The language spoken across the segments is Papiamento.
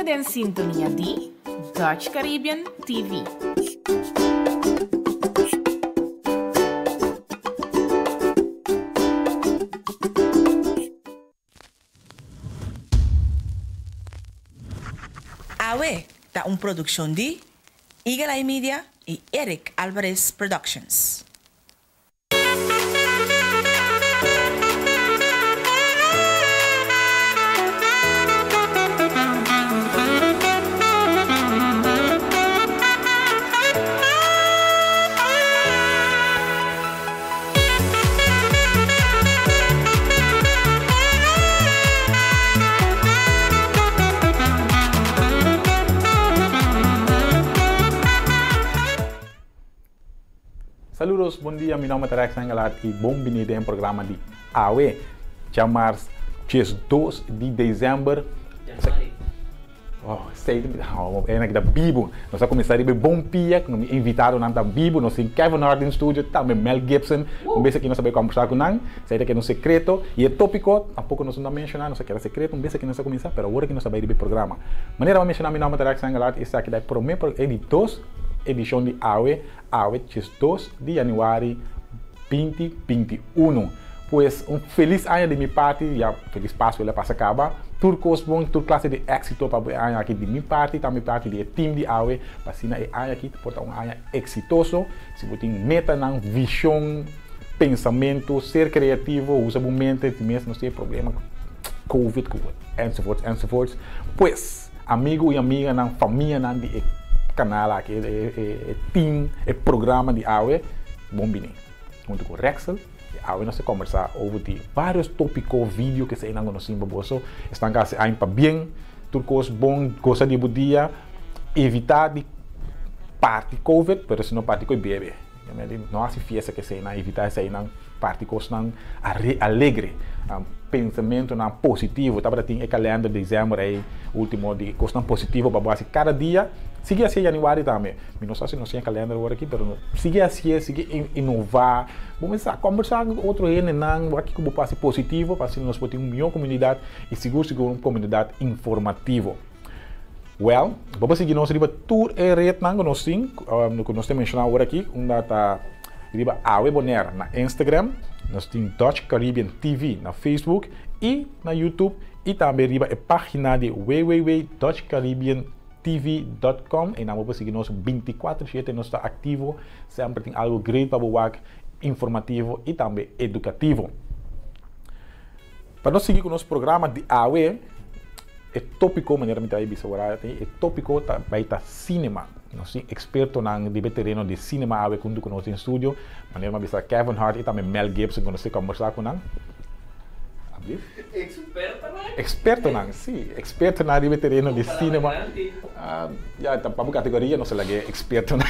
den sintonia di Dutch Caribbean TV. Awe ta un produccion di Eagle Eye Media y Eric Alvarez Productions. Saludos, bon dia, mi nomber ta Rex Engelhardt y bon bini den programa di Awe, djamars 12 di december. Oh, sei, oh, e nan ta bibu. Nos a kuminsá riba e bon pia, ku mi invitadonan ta bibu. Nos tin Kevin Hart den studio, tambe Mel Gibson. Un bes aki nos a bai kombersá ku nan. Esei ta keda un sekreto. I e tópiko tampoko nos no a menshoná, nos a keda sekreto un bes aki nos a kuminsá, pero awor aki nos ta bai riba e programa. Manera mi a menshoná, mi nòmber ta Rex Engelhardt i esaki ta e promé, e di dos edishon di Awe, awe 12 di yanüari 2021. Pues un felis aña di mi parti, ya felis Pascu el a pasa caba. Tur cos bon, tur clase di exito pa bo e aña aki di mi parti, tambe parti di e team di awe, pa asina e aña aki por ta un aña exitoso. Si bo tin metanan, vision, pensamento, ser creativo, usa bo mente, ti mes nos tin e problema cu covid cu enzovoorts enzovoorts. Pues amigo y amiganan, famianan di e canal aki, e team, e programa di awe, bon bini. Hunto cu Rexel. I awe nos ta kombersá over di vários tópiko, video ke eseinan ku nos tin pa boso. Esnan ku hasi aña pabien, tur kos bon, gosa di bo dia, evitá di parti covid, pero si no parti ku e bebe. No hasi fiesta ku eseinan, evitá eseinan, parti kosnan alegre, pensamentunan positivo. Tabata tin e kalènder desèmber ei último di kosnan positivo pa bo hasi kada dia. Sigui hasié yanüari tambe. Mi no sa si nos tin e kalender awor aki, pero sigui hasié, sigui inová. Bo mester sa kombersá ku otro hendenan, wak kiko bo por hasi positivo pa asina nos por tin un mihó komunidat i sigur sigur un komunidat informativo. Wèl, bo por sigui nos riba tur e retnan ku nos tin, ku nos ta menshoná awor aki, unda ta riba Awe Bonaire na Instagram, nos tin Dutch Caribbean TV na Facebook i na YouTube i tambe riba e página di www.dutchcaribbean. TV dot com einan bo por sigui nos 24 shete nos ta aktivo semper tin algo great pa bo wak informativo i tambe edukativo. Pa nos sigui ku nos programa di awe e topiko manera mi ta bai bisa ora e topiko ta bai ta sinema nos tin ekspertonan riba e tereno di sinema awe huntu ku nos den studio manera mi a bisa Kevin Hart i tambe Mel Gibson ku nos ta kombersá ku nan. Expertonan? Expertonan, sí. Expertonan riba e tereno di cinema. Ya, ta pa bo categoria nos a laga e expertonan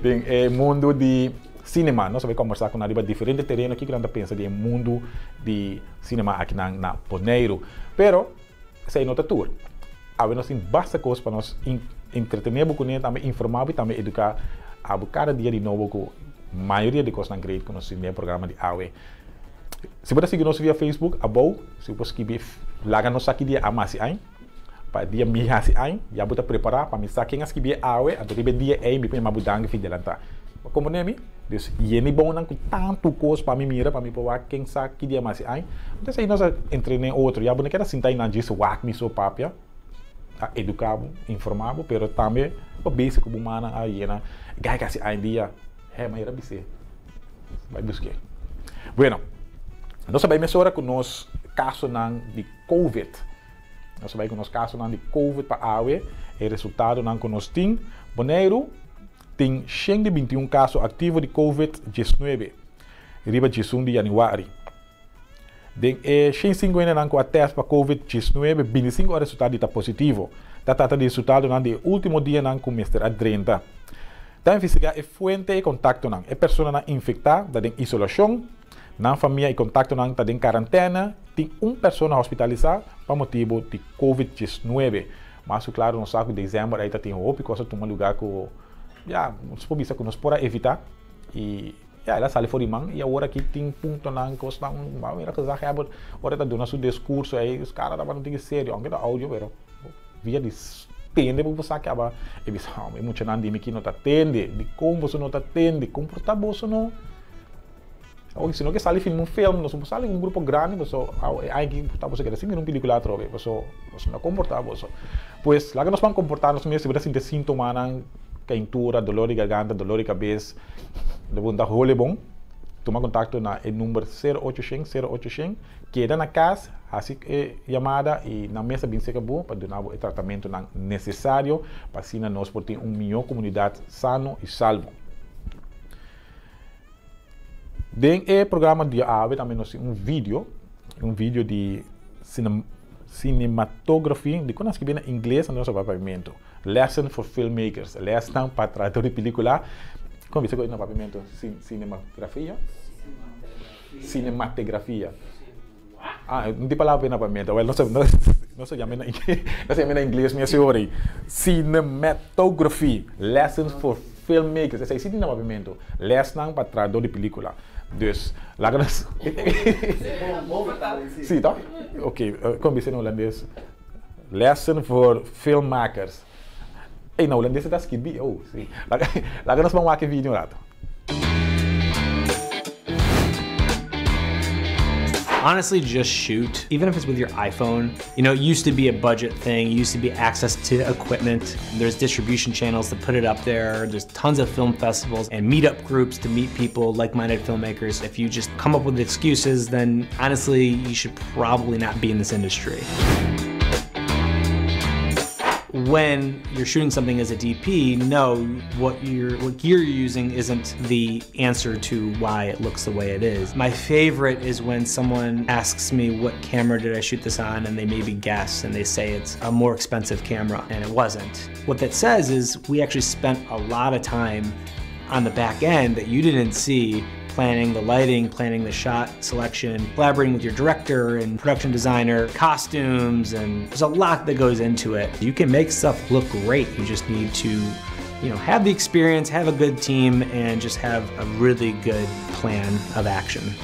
den e mundu di cinema. Nos a bai combersa cu nan riba diferente tereno kico nan ta pensa di e mundu di cinema akinan na Boneiru. Pero, esei no ta tur. Awe nos tin basta cos pa nos entretene bo cune, tambe informa bo y tambe educa abo cada dia di nobo cu mayoria di cosnan great cu nos tin den e programa di awe. Si bo ta sigui nos via Facebook abou, si bo por skibi laga nos sa ki dia a masi ain, pa dia mi hasi ain, ya bo ta prepará pa mi sa ken a skibi e awe, anto riba e dia ei mi por yama bo danki fi delantá. Bo komprendé mi? Dus yeni bonnan ku tantu kos pa mi mira, pa mi por wak ken sa ki dia masi ain. Entonces ei nos a entrené otro, ya bo no keda sinta einan djis wak mi so papia, a eduká bo, informá bo, pero tambe bo besi ku bo mannan a yena gai kasi ain dia, he, manera bis'é. Bai busk'é. Bueno, nos a bai mesora ku nos kasonan di Covid. Nos a bai ku nos kasonan di Covid pa awe, e resultadonan ku nos tin. Boneiru tin 121 kaso aktivo di Covid 19 riba 11 di yanüari. Den e 105 hendenan ku a tèst pa Covid 19, 25 a resultá di ta positivo. Ta trata di resultadonan di e último dianan ku mester a drenta. Ta investigá e fuente i kontaktonan. E personanan infektá ta den isolashon, nan famia i kontaktonan ta den karantène. Tin un persona hospitalisá pa motibu di Covid 19. Mas ku klaru nos sa ku desèmber ei ta tin hopi kos a tuma lugá ku ya nos por bisa ku nos por a evitá i ya el a sali for di man i awor aki tin puntonan kosnan bo mira gezaghebber ora e ta duna su diskurso ei kara tabata un tiki serio aunke ta audio pero. Via di tende bo sa kaba e bisa, oh, e muchanan di mi ki no ta tende, di kon boso no ta tende, kon por ta boso no? Oye, si no ke sali filma un film, nos por sali un grupo grandi, boso, e aña aki ta boso keda sin mira un pelicula atrobe, boso, boso no komporta boso. Pues, laga nos ban komporta nos mes, si bo ta sinti sintomanan, keintura, dolor di garganta, dolor di kabes, bo no ta hole bon, tuma kontakto na e number sero ocho shen, sero ocho shen. Keda na kas, hasi e yamada i nan mes ta bin serka bo pa duna bo e tratamentunan nesesario pa asina nos por tin un mihó komunidat sano i salvo. Den e programa di awe tambe nos tin un video, un video di cinematography, dikon nan skibi na ingles anto nos a bai papiamentu, Lesson for Filmmakers, lèsnan pa trahador di pelikula, kon bisa ku na papiamentu? Cinematografia? Cinemategrafia. Ah, no tin palabra na papiamento. Well, nos nos a yama na nos a yama na ingles mi a sorry. Cinematography, lessons for filmmakers. Esei si tin na papiamento. Lesnan pa trahador di pelicula. Dus, laga nos Si, toch? Oké, kon bisa na holandes? Lessen voor filmmakers. Ey, na holandes e ta skibi. Oh, si. Laga nos ban wak e video un rato. Honestly, just shoot. Even if it's with your iPhone. You know, it used to be a budget thing. It used to be access to equipment. There's distribution channels to put it up there. There's tons of film festivals and meetup groups to meet people, like-minded filmmakers. If you just come up with excuses, then honestly, you should probably not be in this industry. When you're shooting something as a DP, no, what, you're, what gear you're using isn't the answer to why it looks the way it is. My favorite is when someone asks me what camera did I shoot this on and they maybe guess and they say it's a more expensive camera and it wasn't. What that says is we actually spent a lot of time on the back end that you didn't see planning the lighting, planning the shot selection, collaborating with your director and production designer, costumes, and there's a lot that goes into it. You can make stuff look great. You just need to, you know, have the experience, have a good team, and just have a really good plan of action.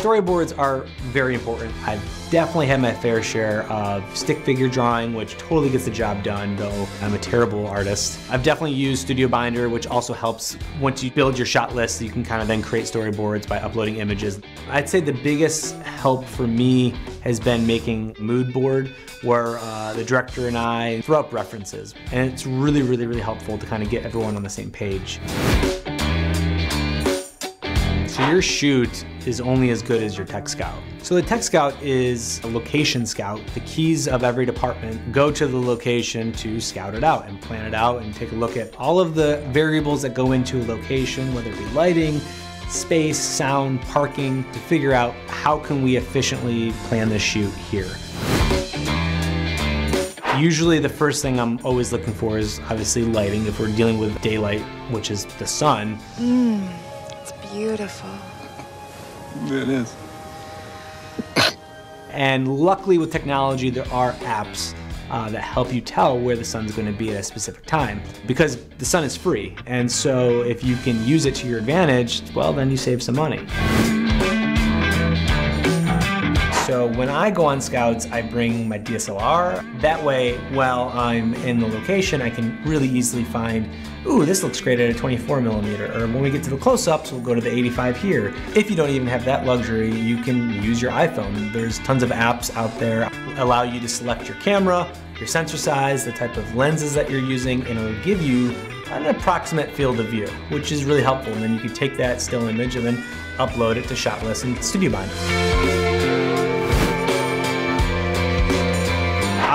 Storyboards are very important. I've definitely had my fair share of stick figure drawing, which totally gets the job done, though I'm a terrible artist. I've definitely used StudioBinder, which also helps once you build your shot list, you can kind of then create storyboards by uploading images. I'd say the biggest help for me has been making mood board, where the director and I throw up references. And it's really, really, really helpful to kind of get everyone on the same page. So your shoot is only as good as your tech scout. So the tech scout is a location scout. The keys of every department go to the location to scout it out and plan it out and take a look at all of the variables that go into a location, whether it be lighting, space, sound, parking, to figure out how can we efficiently plan the shoot here. Usually the first thing I'm always looking for is obviously lighting if we're dealing with daylight, which is the sun. It's beautiful. It is. And luckily with technology, there are apps that help you tell where the sun's going to be at a specific time, because the sun is free. And so if you can use it to your advantage, well, then you save some money. So when I go on scouts, I bring my DSLR. That way, while I'm in the location, I can really easily find, ooh, this looks great at a 24 millimeter, or when we get to the close-ups, we'll go to the 85 here. If you don't even have that luxury, you can use your iPhone. There's tons of apps out there that allow you to select your camera, your sensor size, the type of lenses that you're using, and it'll give you an approximate field of view, which is really helpful. And then you can take that still image and then upload it to Shotlist and StudioBinder.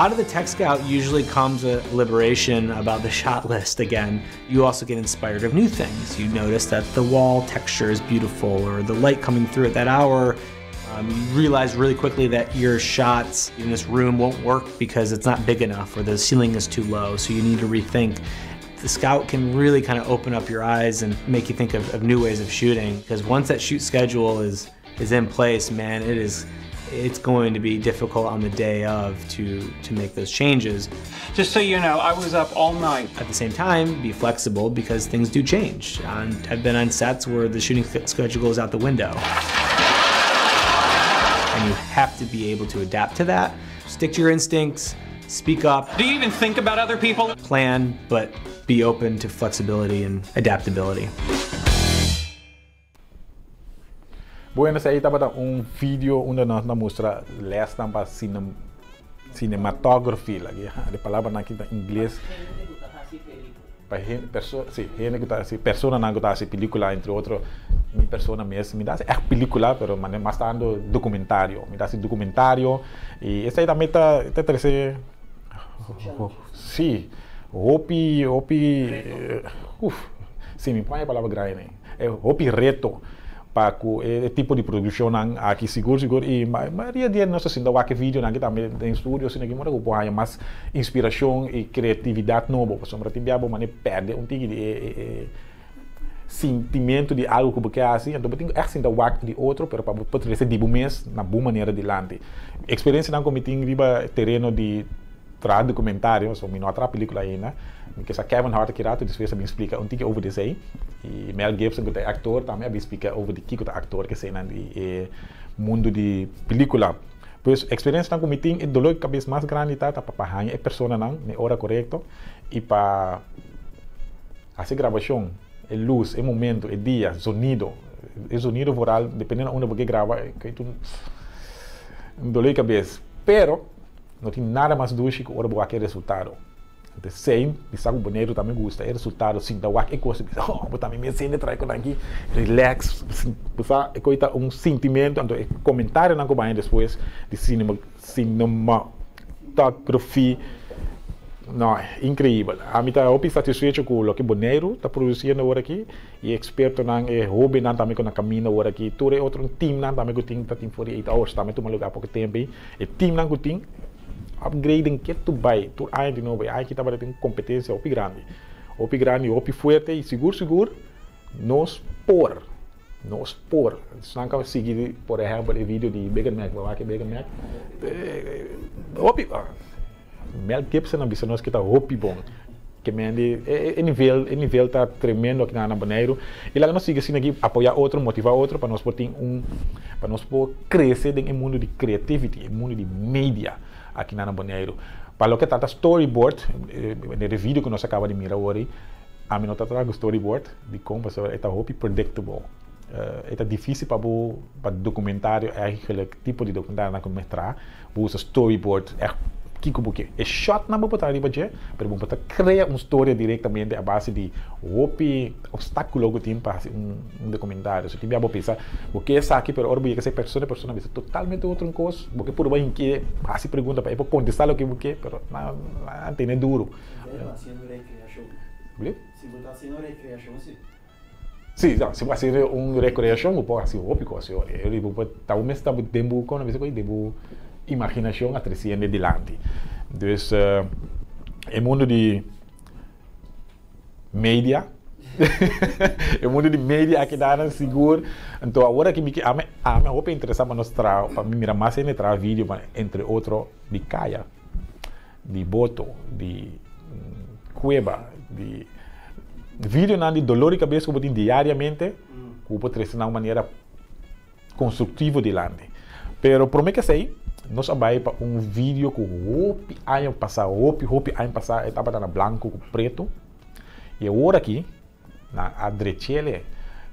Out of the tech scout usually comes a liberation about the shot list again. You also get inspired of new things. You notice that the wall texture is beautiful, or the light coming through at that hour. You realize really quickly that your shots in this room won't work because it's not big enough, or the ceiling is too low, so you need to rethink. The scout can really kind of open up your eyes and make you think of new ways of shooting, because once that shoot schedule is in place, man, it's going to be difficult on the day of to make those changes. Just so you know, I was up all night. At the same time, be flexible, because things do change. I've been on sets where the shooting schedule goes out the window. And you have to be able to adapt to that. Stick to your instincts, speak up. Do you even think about other people? Plan, but be open to flexibility and adaptability. Bueno, esei tabata un video unda nos ta mustra lesnan pa cine cinematography, lagi e palabranan aki ta ingles. Pa hende, perso, si, hende ku ta hasi, personanan ku ta hasi pelikula, entre otro mi persona mes, mi ta hasi ègt pelikula, pero mane mas tantu dokumentario, mi ta hasi dokumentario i esei tambe ta ta trese, si, hopi, hopi, uf, si mi pone e palabra grandi. E hopi reto pa ku e tipo di produkshonnan aki sigur sigur i mayoria di nos ta sinta wak e videonan aki tambe den studio asina ki moda ku por haña mas inspirashon i kreatividat nobo pasobra tin bia bo mane pèrdè un tiki di e sintimentu di algu ku bo ke hasi anto bo tin ku ègt sinta wak di otro pero pa bo por trese di bo mes na bo manera dilanti. Eksperensianan ku mi tin riba tereno di Traha documentario, so mi no a traha pelicula ainda. Mi ke sa Kevin Hart aki rato despues a bin splica un tiki over di esey. Y Mel Gibson cu ta e actor tambe a bin splica over di kico ta actor ke eseynan di e mundo di pelicula. Pues experiencianan cu mi tin e dolor di cabes mas grandi ta ta pa haña e personanan na e ora corecto y pa haci grabacion, e luz, e momento, e dia, zonido. E zonido vooral depende na unda bo ke graba e ta un dolor di cabes. Pero. No tin nada mas dushi ku ora bo wak e resultado. The same, mi sa ku Boneiru tambe gusta e resultado, sinta wak e kos i bisa, oh, bo tambe mi a sende trae ku nan aki, relax, bo sa e kos ta un sintimentu, anto e komentarionan ku bo haña despues di cinematography, no, inkreibel. Ami ta hopi satisfecho ku loke Boneiru ta produsiendo awor aki. E ekspertonan, e hóbennan tambe ku na kaminda ora aki, tur e otro teamnan tambe ku tin ta tin for di 8 hours tambe tuma lugá poko tempu ei. E teamnan ku tin upgrading ketu bai tur aña di nobo. E aña aki tabata tin un kompetensia hopi grandi, hopi grandi, hopi fuerte i sigur sigur nos por, nos por. Esnan ku a sigui por ehèmpel e video di Big Mac, bo a wak e Big Mac? Hopi. Mel Gibson a bisa nos ke ta hopi bon. Ke men di e nivel e nivel ta tremendo aki na Boneiru. I laga nos sigui asina aki apoya otro, motiva otro pa nos por tin un pa nos por krese den e mundu di creativity, e mundu di media aki na Boneiru. Pa loke ta trata storyboard, den e video ku nos a kaba di mira awor ei, ami no ta traha ku storyboard dikon pasobra e ta hopi predictable. E ta dificil pa bo pa documentario eigenlijk tipo di documentario nan ku mester traha bo usa storyboard echt kiko bo ke e shot nan bo por traha riba dje pero bo por ta crea un storia directamente a base di hopi obstaculo ku tin pa hasi un documentario so tin bia bo pensa bo ke esaki pero ora bo yega esei persona e persona bisa totalmente otro un kos bo ke purba hinke hasi pregunta pa e por contesta loke bo ke pero nan nan tene duro. Si bo ta hasiendo recreacion si. Sí, no, si bo hasi un recreacion bo por hasi hopi cos yo. E ora bo por ta bo mes ta den bo con a bisa den bo imaginacion a treciendo dilanti. Dus e mundo di media e mundo di media a keda nan sigur. Anto awor aki mi ke ami ami hopi interesa pa nos traha pa mi mira mas hende traha video pa entre otro di kaya. di boto, di cueba, di videonan di dolor di cabes cu bo tin diariamente, cu bo por trece na un manera constructivo dilanti. Pero prome cu esey, nos a bay pa un video cu hopi aña pasa, hopi hopi aña pasa, e tabata na blanco cu preto, y awor aki nan a drechele,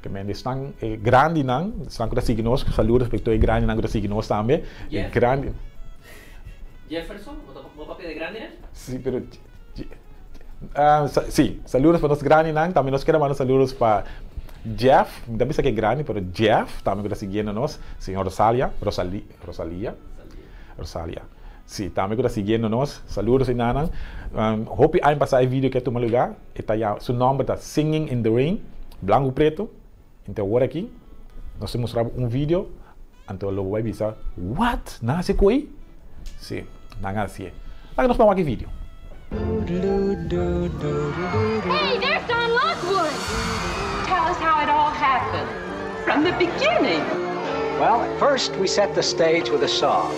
ke men esnan e grandinan, esnan ku ta sigui nos, saludos pa tur e grandinan ku ta sigui nos tambe, e grandi. Jefferson, bo ta bo papia di grandinan? Si, pero si, saludos pa nos grandinan, tambe nos kere manda saludos pa Jeff, mi ta bisa ke grandi, pero Jeff tambe ku ta siguiendo nos, señor Rosalia, Rosali, Rosalia? Rosalia. Si, tambe ku ta siguiendo nos, saludos enanan. Hopi aña pasá e video ke a tuma lugá. E ta ya, su nomber ta Singing in the Rain, blanco preto. Ente awor aki nos ta mustra bo un video, anto lo bo bai bisa, What? Nan hasi koe? Si, nan hasié. Laga nos pon wak e video. Hey, there's Don Lockwood! Tell us how it all happened, from the beginning. Well, first we set the stage with a song.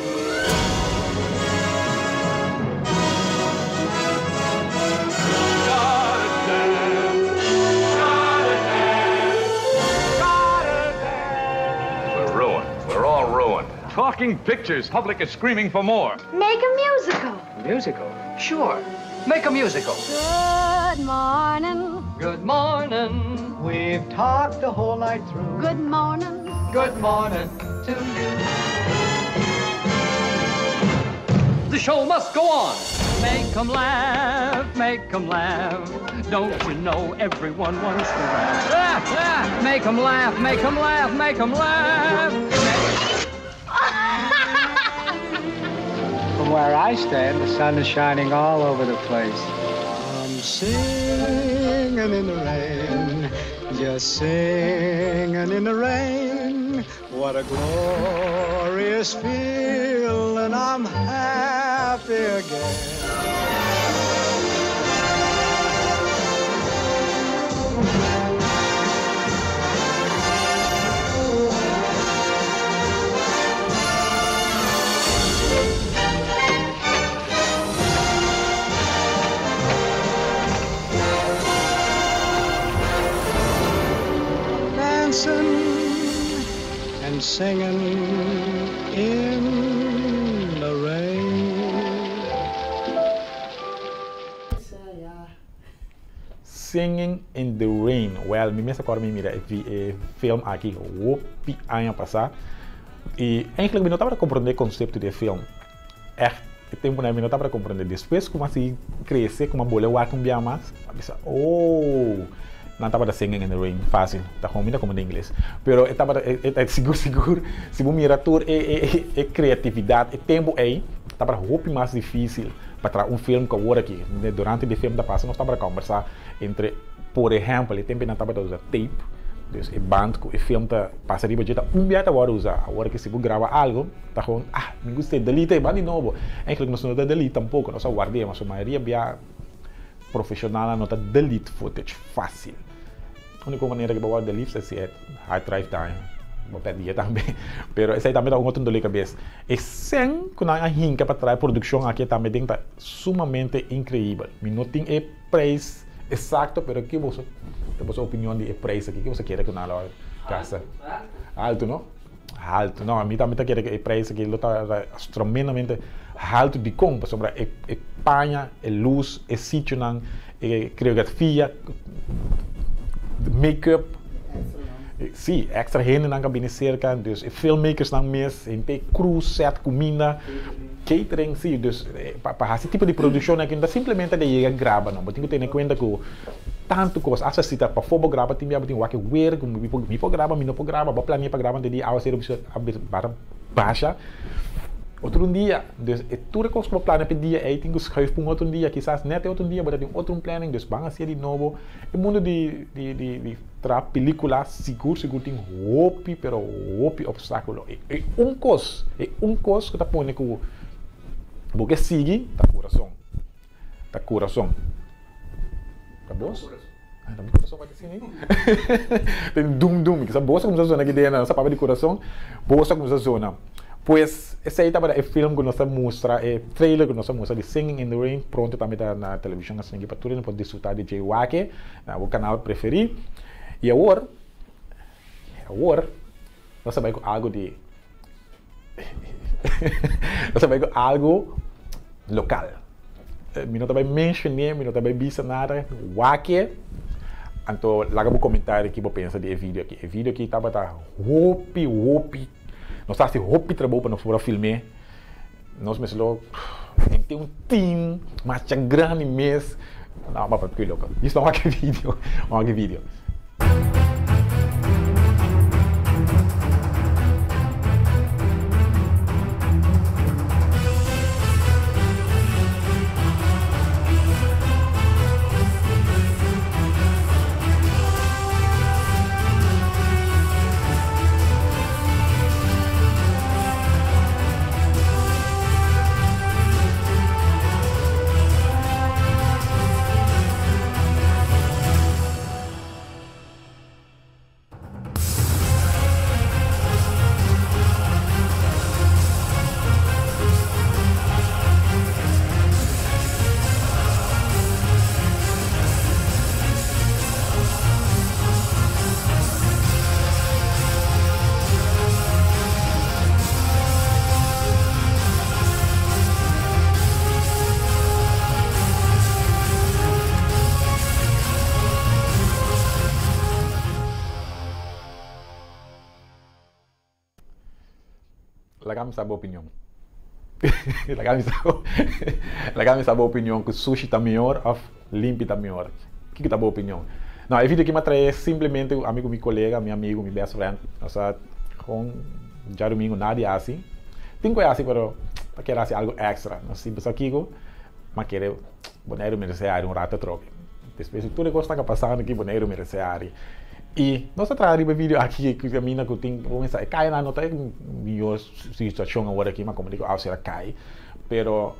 We're ruined. We're all ruined. Talking pictures. Public is screaming for more. Make a musical. Musical? Sure. Make a musical. Good morning. Good morning. We've talked the whole night through. Good morning. Good morning to you. The show must go on. Make 'em laugh, make 'em laugh. Don't you know everyone wants to laugh? Laugh, laugh. Make 'em laugh, make 'em laugh, make 'em laugh. From where I stand, the sun is shining all over the place. I'm singing in the rain, just singing in the rain. What a glorious feeling, I'm happy again. Dancing and singing in the rain. Singing in the Rain. Well, mi mes a kòrda mi mira e e film aki hopi aña pasá. I eigenlijk mi no tabata komprondé e konsepto di e film. Ègt, e tempunan mi no tabata komprondé. Despues ku mi a sigui krese, ku mi a bole wak un bia mas, mi a bisa, oh, nan tabata Singing in the Rain fásil. Ta kon mi ta komprondé ingles. Pero e tabata, e ta sigur sigur, si bo mira tur e e e kreatividat e tempu ei, tabata hopi mas difísil pa traha un film ku awor aki. Durante di e film ta pasa nos tabata kòmbersá entre, por ehèmpel, e tempu ei nan tabata usa tape, dus e band ku e film ta pasa riba dje ta un bia ta wòrdu usá. Awor aki si bo graba algu, Ta gewoon, ah, mi gusta e delete e, ban di nobo. Eigenlijk nos no ta delete tampoco, nos a ward'é, ma su mayoria bia profesionalnan no ta delete footage fácil. Unico manera cu bo wòrdu delete ta si e hard drive daña, bo pèrdí e tambe. Pero esei tambe ta un otro dolé cabes. E sèn cu nan a hinca pa traha e produccion aki tambe den ta sumamente increibel. Mi no tin e prijs exacto, pero ki boso, ta boso opinion di e prijs aki? Ki boso kere cu nan lo gasta? Alto, no? Haltu. No, mi tambe ta kere ku e prijs aki lo ta tremendamente haltu. Dikon? Pasobra e e paña, e lus, e sitionan, e koreografia, make-up, si, extra hendenan ka bini serka, dus e filmmakersnan mes, henter e crew, set, kuminda, catering, si, dus pa pa hasi tipo di produkshon aki no ta simplemente di yega graba no, bo tin ku tene kuenta ku Tantu kos, asta si ta pafó bo graba tin bia bo tin wak e wer ku mi por mi por graba mi no por graba, bo plania pa graba antes di awaseru bisa a bara basha otro un dia, dus e tur e kos ku bo plania pa e dia ei tin ku schuif pa un otro dia, kisas nèt e otro dia bo ta tin otro un planning, dus ban hasié di nobo. E mundu di di di di traha pelikula sigur sigur tin hopi pero hopi opstákulo e e un kos e un kos ku ta pone ku bo ke sigui ta kurason. Ta kurason. Ta bos? Ah, ta mi kurason bati asina ei. Tin dum dum. Kisa bos a kuminsá zona aki den, nos a papia di kurason, bos a kuminsá zona. Pues, esei tabata e film ku nos ta mustra, e trailer ku nos a mustra di Singing in the Rain. Pronto tambe ta na televishon asina aki pa tur hende por disfrutá di dje wak na bo kanal preferí. I awor, awor nos ta bai ku algu di. Nos ta bai ku algu lokal. Mi no ta bai menshoné, mi no ta bai bisa nada. Wak-e. Anto laga bo komentario ki bo pensa di e video aki. E video aki tabata hopi, hopi, nos ta hasi hopi trabou pa nos por a film'é. Nos mester lo tin un team masha grandi mes. No, ma pa loko. Djis pa wak e video. Wak e video. Laga mi sa bo opinion. Laga mi sa laga mi sa bo opinion ku sushi ta mihor òf limpi ta mihor. Kiko ta bo opinion? No, e video aki mi a trae simplemente ami ku mi kolega, mi amigu, mi best friend, nos a gewoon djadumingu nada di hasi. Tin ku e hasi pero ta kere hasi algu extra. Nos si sa kiko, mi a kere Boneiru merese hari un rato atrobe. Despues di tur e kosnan ku a pasando aki Boneiru merese hari. I nos a traha riba e video aki ku kaminda ku tin kuminsá e kayanan no ta e mihor situashon awor aki ma komo di ku awa a kai pero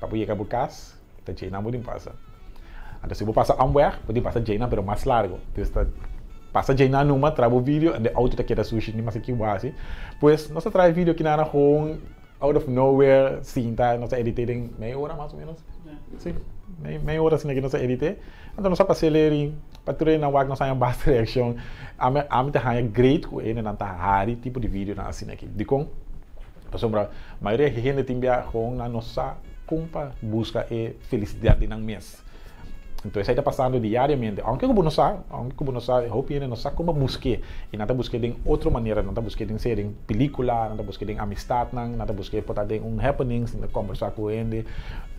pa bo yega bo kas ta djeinan bo tin pasa. Anto si bo pasa omweg bo tin pasa djeinan pero mas largo. Dus ta pasa djeinan numa traha bo video en de auto ta keda sushi ni mas ki bo hasi. Pues nos a traha e video kinan gewoon Out of nowhere sinta nos a edité den mei ora mas o menos. Sí, mei mei ora asina ke nos a edité. Anto nos a pas'é leri pa tur hende nan wak nos haña basta reakshon. Ami ami ta haña great ku hendenan ta hari tipo di videonan asina aki. Dikon? Pasobra mayoria hende tin bia gewoon nan no sa kon pa buska e felisidat den nan mes. Entonces esei ta pasando diariamente. Aunke ku bo no sa, aunke ku bo no sa, hopi hende no sa kon pa busk'é. I nan ta busk'é den otro manera, nan ta busk'é den sea den pelikula, nan ta busk'é den amistatnan, nan ta busk'é por ta den un happenings, nan ta kombersá ku hende.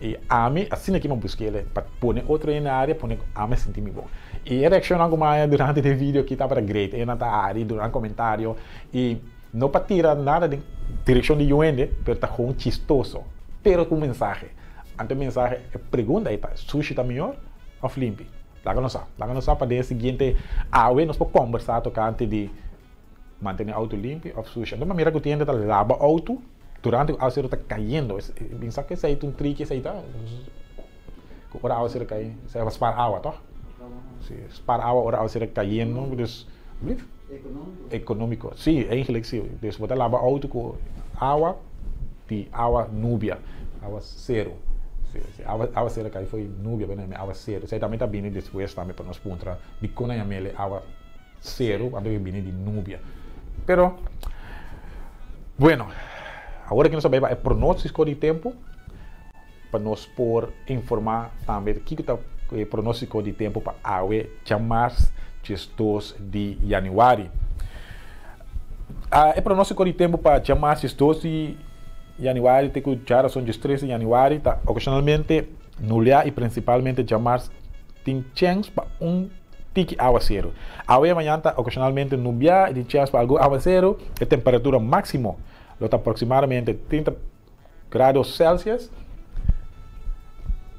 I ami, asina ki mi a busk'é el, pa pone otro hende aria, pone ku ami a sinti mi bon. I e reakshonnan ku mi a haña durante di e video aki tabata great. E hendenan ta hari, duna nan komentario i no pa tira nada den direkshon di yu hende, pero ta gewoon chistoso, pero ku mensahe. Anto e mensahe, e pregunta ei ta, sushi ta mihor of limpi? Laga nos sa. Laga nos sa pa den e siguiente awe nos por kombersá tokante di mantené outo limpi of sushi. Anto mi a mira ku tin hende ta laba outo durante ku awaseru ta kayendo. Bin sa ku esei ta un triki, esei ta ku ora awaseru kai, esei ta spar awa tòg? Si, spar awa ora awaseru kayendo, dus blief. Ekonómiko. Si, eigenlik si. Dus bo ta laba outo ku awa di awa nubia, awa seru. Si, si awa awa seru kai fo'i nubia bo na awa seru. Esei tambe ta bini despues tambe pa nos puntra dikon nan yam'el e awa seru anto e bini di nubia. Pero, bueno, awor aki nos ta bai pa e pronóstiko di tempu pa nos por informá tambe kiko ta e pronóstiko di tempu pa awe djamars 12 di yanüari. E pronóstiko di tempu pa djamars 12 di yanüari te ku djarason 13 di yanüari ta okashonalmente nuliá i prinsipalmente djamars tin chèns pa un tiki awaseru. Awe mañan ta okashonalmente nubiá i tin chèns pa algun awaseru. E temperatura máksimo lo ta aproksimadamente 30 grado Celsius,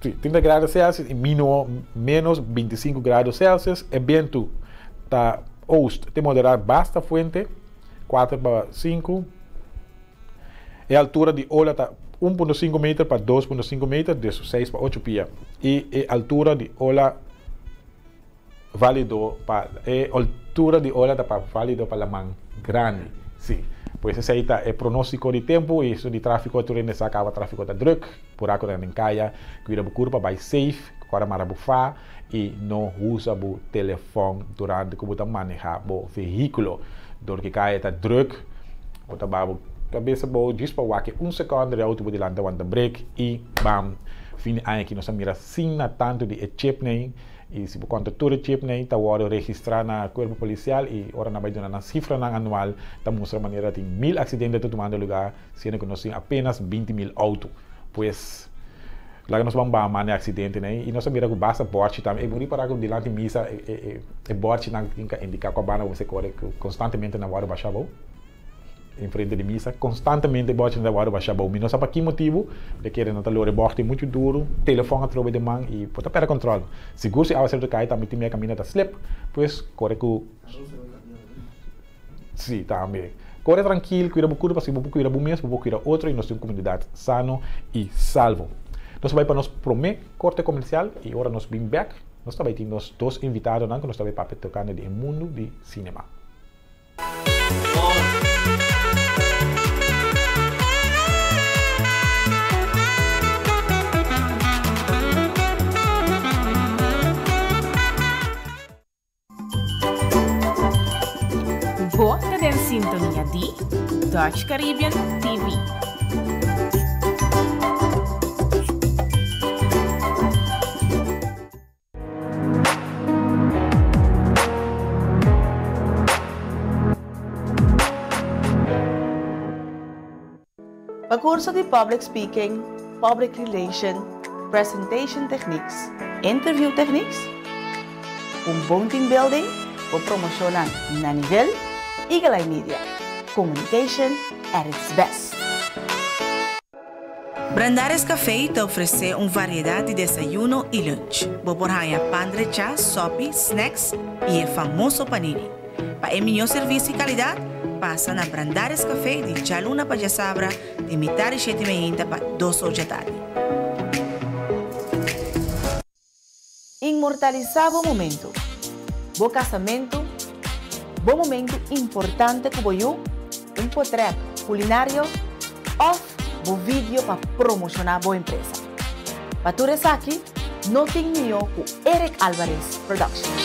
sí, 30 grado Celsius i mínimo menos 25 grado Celsius. E bientu ta oost te moderá basta fuente, 4 pa 5. E altura di ola ta 1.5 meter pa 2.5 meter, dus 6 pa 8 pia. I e altura di ola Válido pa e altura di ola ta pa válido pa laman grandi. Sí. Pues esei ta e pronóstiko di tempu i esun di tráfiko tur hende sa kaba tráfiko ta drùk, buraku ta den kaya, kuida bo kurpa, bai safe, kòrda mara bo fa i no usa bo telefòn durante ku bo ta manehá bo vehíkulo. Dor ku kaya ta drùk bo ta baha bo kabesa bo djis pa wak e un sekònde di outo bo dilanti ta wanta brek i bam! Fin di aña aki nos a mira sin na tantu di e chipnan. I si bo konta tur e chipnan ta wòrdu registrá na kuerpo polisial i ora nan bai duna nan sifranan anual ta mustra manera tin mil aksidente ta tumando lugá siendo ku nos tin apenas 20.000 outo. Pues laga nos ban baha manda e aksidentenan ei i nos a mira ku basta bòrchi tambe. E bo ripará ku dilanti misa e bòrchinan tin ka indiká kua banda bo mester kore ku konstantemente nan wòrdu bashá abou. Enfrente di misa, konstantemente e bòrchinan ta wòrdu bashá bou. Mi no sa pa ki motibu, mi ta kere nan ta lora e bòrchi muchu duru, telefòn a trobe den man i bo ta pèrdè kòntròl. Sigur si awaseru ta kai tambe tin mia kaminda ta slip, pues kore ku Si, tambe. Kore trankil, kuida bo kurpa, si bo por kuida bo mes, bo por kuida otro i nos tin un komunidat sano i salvo. Nos ta bai pa nos promé korte komersial i ora nos bin bèk, nos ta bai tin nos dos invitadonan ku nos ta bai papia tokante di e mundu di sinema. Bo ta den sintonia di Dutch Caribbean TV. Pa kurso di Public Speaking, Public Relation, Presentation Techniques, Interview Techniques, un bon team building, bo promoshonnan na nivel, Eagle Eye Media, communication at its best. Brandaris Café ta ofresé un variedat di desayuno i lunch. Bo por haña pan drechá, sòpi, snacks i e famoso panini. Pa e mihó servisio i kalidat, pasa na Brandaris Café di djaluna pa djasabra di mitar di shete meinta pa dos or djatardi. Inmortalisá bo momentu, bo kasamentu, bo momentu importante ku bo yu, un potrèt kulinario òf bo vidio pa promoshoná bo empresa. Pa tur esaki, no tin mihó ku Eric Alvarez Productions.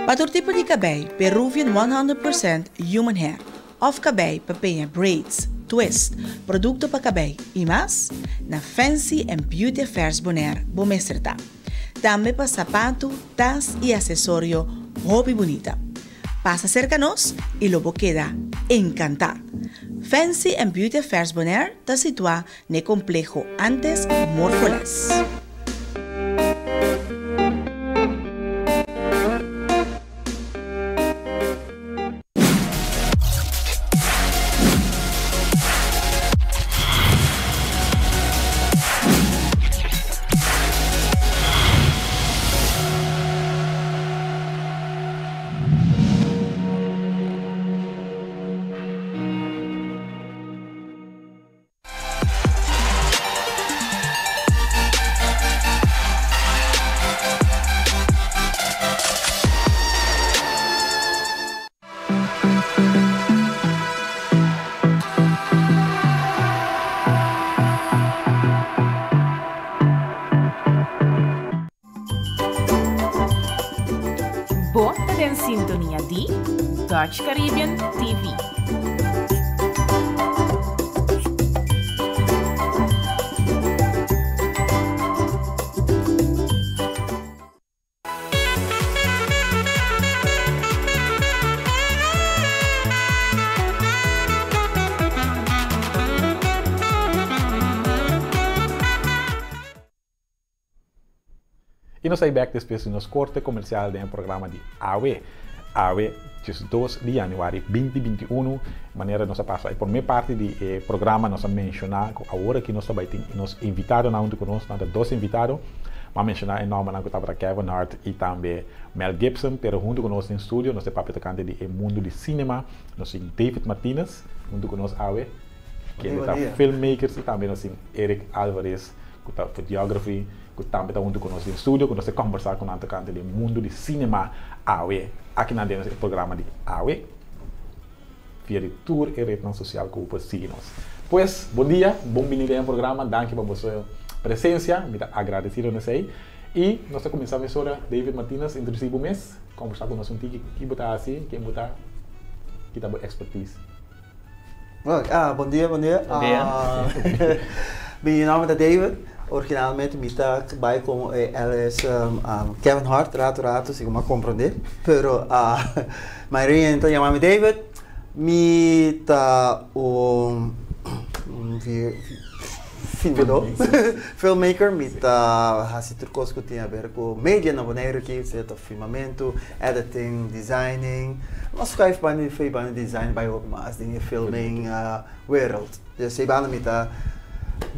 Pa tur tipo di kabei, Peruvian 100% Human Hair òf kabei pa peña braids, twist, produkto pa kabei i mas, na Fancy and Beauty Affairs Bonaire bo mester ta. Tambe pa sapatu, tas i asesorio hopi bunita. Pasa serka nos i lo bo keda enkantá! Fancy and Beauty Affairs Bonaire ta situá N'e kompleho antes Morfoles. Bo ta den sintonia di Dutch Caribbean TV. I nos ta bai bek despues di nos korte komersial den e programa di awe. Awe, 12 di yanüari 2021, manera nos a pasa e promé parti di e programa nos a menshoná ku awor aki nos ta bai tin nos invitadonan huntu ku nos, nan ta dos invitado. M'a menshoná e nòmbernan ku tabata Kevin Hart i tambe Mel Gibson, pero huntu ku nos den studio nos ta papia tokante di e mundu di sinema. Nos tin David Martinez huntu ku nos awe, kende ta filmmakers i tambe nos tin Eric Alvarez ku ta videography, ku tambe ta huntu ku nos den studio, ku nos ta kombersá ku nan tokante di mundu di sinema awe, akinan den e programa di awe, via di tur e retnan sosial ku bo por sigui nos. Pues, bon dia, bon bini den e programa, danki pa boso presensia, mi ta agradesido na esei. I nos ta kuminsá mesora, David Martinez, introdusí bo mes, kombersá ku nos un tiki, ki bo ta hasi, ken bo ta, ki ta bo ekspertise. Ah, bon dia, bon dia. Bon dia. Mi nomber ta David. Originalmente mi ta bai como e LS Kevin Hart rato rato, si como a comprende. Pero ah, mayoria hende ta yama mi David. Mi ta un filmador, filmmaker. Mi ta hasi tur cos cu tin haber cu media na Boneiru aki, sea ta Filmamentu, editing, designing. Nos schuif banda di fei banda di design bai hopi mas den e filming wereld. Dus ei banda mi ta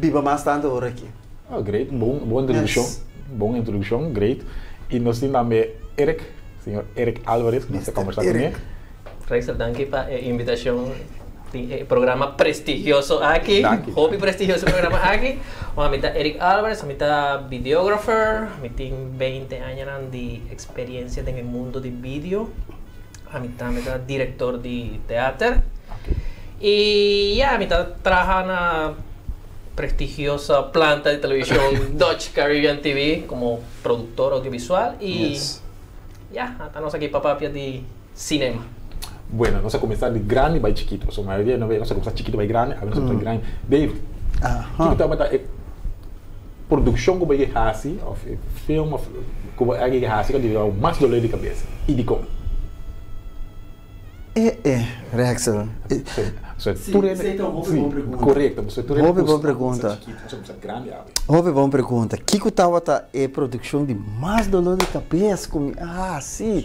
biba mas tantu ora aki. Oh great, bon bon introduccion, bon introduccion, great. Y nos tin tambe Eric, señor Eric Alvarez cu nos ta conversa cu ne. Rexel, danki pa e invitacion di e programa prestigioso aki. Danki. Hopi prestigioso e programa aki. Bon, mi ta Eric Alvarez, mi ta videographer, mi tin beinti añanan di experiencia den e mundo di video. Ami tambe ta director di teater. Y ya, mi ta traha na prestigiosa planta di television Dutch Caribbean TV como productor audiovisual y ya, ata nos aki pa papia di Cinema. Bueno, nos a cuminsa di grandi bay chikito. So mayoria no nos a cuminsa chikito bay grandi, awe nos a cuminsa grandi. Dave, kiko tabata e produccion cu bo a haci of e film of cu bo a hasi cu a duna bo mas dolor di cabeza y dicon? E e, Rexel. So, Sí, tur esei ta un hopi sí, bon pregunta. Korekto, so tur Hopi bon pregunta. Grandi awe. Hopi bon pregunta. Kiko tabata e produkshon di mas doló di kabes ku mi a hasi?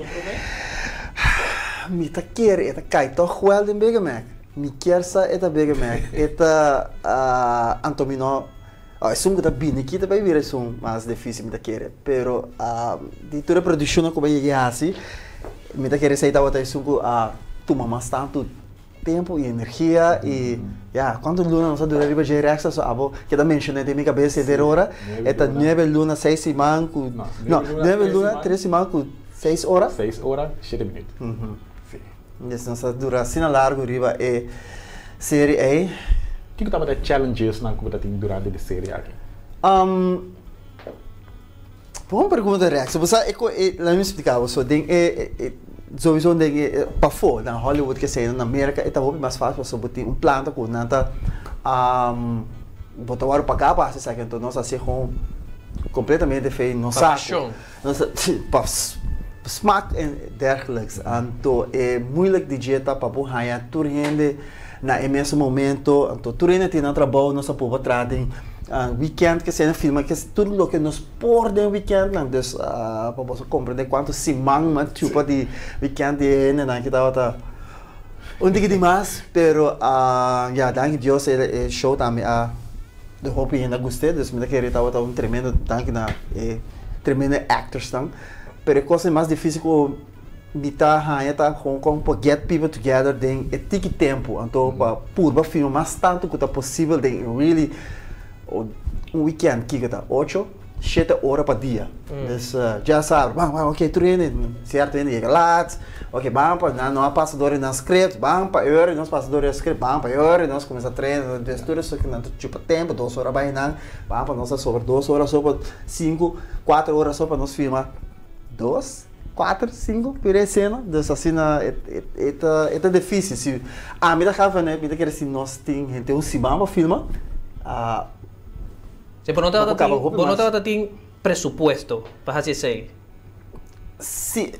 Mi ta kere e ta kai tòg wèl den Big Mac. Mi kier sa e ta Big Mac. E ta anto mi no esun ku ta bini aki ta bai bira esun mas difísil mi ta kere. Pero di tur e produkshonnan ku mi a yega e hasi mi ta kere esei tabata esun ku a tuma mas tantu tempu i energia i ya kuantu luna nos a dura riba dje Rexa so abo keda menshoné den mi kabes henter ora e ta nuebe luna seis siman ku no nuebe luna tres siman ku seis ora. Seis ora shete minüt. Si. Des nos a dura asina largu riba e serie ei. Kiko tabata e challengesnan ku bo ta tin durante di serie aki? Bon pregunta Rex. Bo sa e ko e laat mi splika bo so den e e sowieso den e pafó na Hollywood ke na Merka e ta hopi mas fásil pasobra bo tin un planta ku nan ta bo ta wòrdu pagá pa hasi esaki anto nos a hasi gewoon kompletamente fei nos Pa sa ku pashon. nos a si pa smak en dergelijks anto e moeilijk di dje ta pa bo haña tur hende na e mesun momento anto tur hende tin nan trabou nos a por traha den weekend ke esei filma ke tur loke nos por den weekendnan dus pa boso comprende cuanto siman mi a chupa di weekend di e hendenan ki tabata un tiki di mas pero ya danki Dios e show tambe a hopi hende a gust'e dus mi ta kere tabata un tremendo danki na e tremendo actorsnan pero e cosa di mas dificil cu Mi ta haña ta gewoon kon pa get people together den e tiki tempu anto pa purba filma mas tantu ku ta posibel den e really un weekend kiko ta ocho shete ora pa dia dus djasabra ban ban ok tur hende sierto hende yega laat ok ban pa nan no a pasa dor di nan script ban pa e ora nos pasa dor di e script ban pa e ora nos kuminsa train dus tur esaki nan ta chupa tempu dos ora bai nan ban pa nos a sobra dos ora so pa sinku kuater ora so pa nos filma dos. Kuater, sinku pira e sena, dus asina e ta e ta difícil. Si ami ta gafa ne, mi ta kere si nos tin henter un siman pa filma, Si, bo no bo por tabata kaba tin, hopi bo no mas. tabata tin presupuesto pa hasi esei? Si,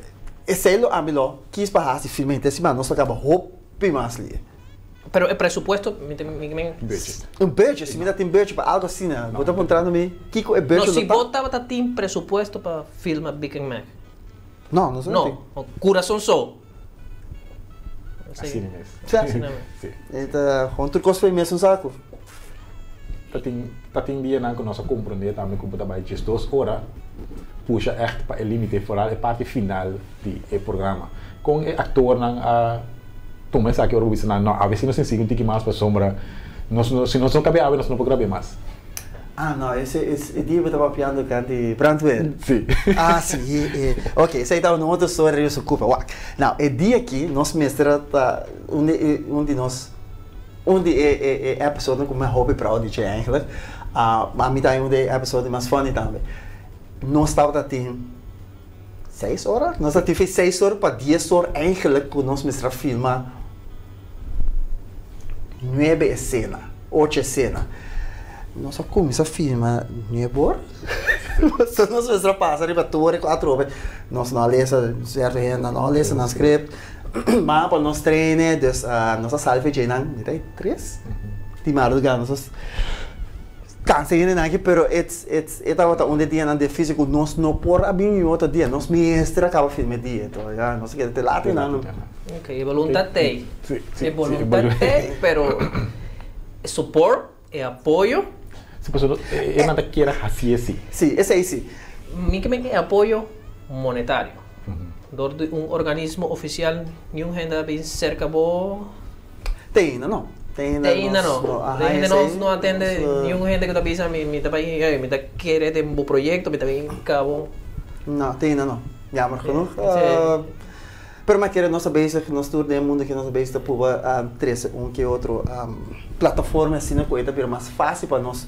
esei lo ami lo kis pa hasi filma henter siman, nos lo kaba hopi mas lihe. Pero e presupuesto, mi ta, mi men. Budget. Un budget, si mi ta tin budget pa algo asina, bo ta puntrando mi kiko e budget No, lo si ta? bo tabata tin presupuesto pa filma Big and Mac. No, no tin. No, Curason So. Asina mes. Si. Asina mes. Si. E ta gewoon tur kos pa e mesun saku. Ta tin, ta tin dianan ku nos a komprondé tambe ku bo ta bai 12 ora pusha ègt pa e límite, foral e parti final di e programa. Kon e aktornan a tuma esaki ora bo bisa nan, no, awe si nos tin sigui un tiki mas pasobra nos no, si nos no kab'é awe nos no por grab'é mas. Ah, no, ese es e dia bo ta papiando kan di brandweer? Sí. Ah, sí, e, ok, esei ta un otro storia riba su kupa. Wak, now, e dia aki nos mester a ta un di e, un di nos, un di e, e, e episodenan ku mi a hopi proud di dje eigenlijk, ah, ma mi ta un di e episodenan mas funny tambe. Nos tabata tin Seis ora? Nos a tin fe seis ora pa dies or eigenlijk ku nos mester a filma nuebe esena, ocho esena. Nos a kuminsá filma nuebe or. Pasobra nos mester a pasa riba tur ku atrobe. Nos no a lesa, sierto hende no a lesa nan script. Ma pa nos traine, dus nos a sali fe dje nan, mi ta e tres di madruga nos a. Cansa hendenan aki pero it's it's e tabata un di dianan dificil cu nos no por a bini otro dia nos mester a caba firma e dia enton ya nos a keda te laat einan. Ok e voluntad t'ey e voluntad t'ey pero e support e apoyo. Si pasobra e nan ta kier a haci esi. Si esey si. Mi ke men e apoyo monetario dor di un organismo oficial niun hende a bin cerca bo. Te ainda no. Te ainda Te ainda nos no. no a Te haña ainda nos esei. no a tende Nos, niun hende ku ta bisa mi mi ta bai ey mi ta kere den bo proyekto, mi ta bin kabo. No, te ainda no. Jammer genoeg. Sí. Pero mi a kere nos ta bezig, nos tur den e mundo aki nos ta bezig ta pruba trese un ke otro plataforma asina ku e ta bira mas fácil pa nos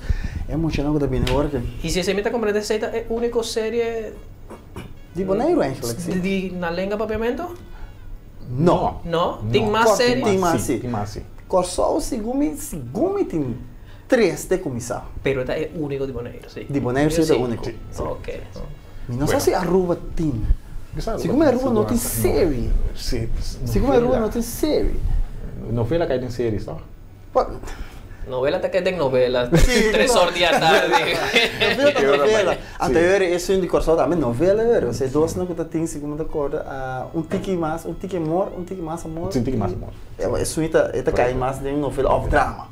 e muchanan ku ta bini awor aki. I si esei mi ta komprende esei ta e úniko serie Di Boneiru eigenlijk, si. di na lenga papiamento? No. No? Tin mas serie? Tin mas si. Tin mas si. Kòrsou segun mi, segun mi tin tres te kuminsá. Pero e ta e úniko di Boneiru, si. Di Boneiru si e ta e úniko. Ok. Mi no sa si Aruba tin. Segun Aruba no tin serie. Segun Aruba no tin serie. Novela kai den series toch? Novela ta kai den novela. Tres or di atardi. Novela ta novela. Anto e esun di Kòrsou tambe novela e ora. E dosnan ku ta tin segun mi ta kòrda un tiki mas, un tiki amor, un tiki mas amor. Un tiki mas amor. Esun ta e ta kai mas den novela òf drama.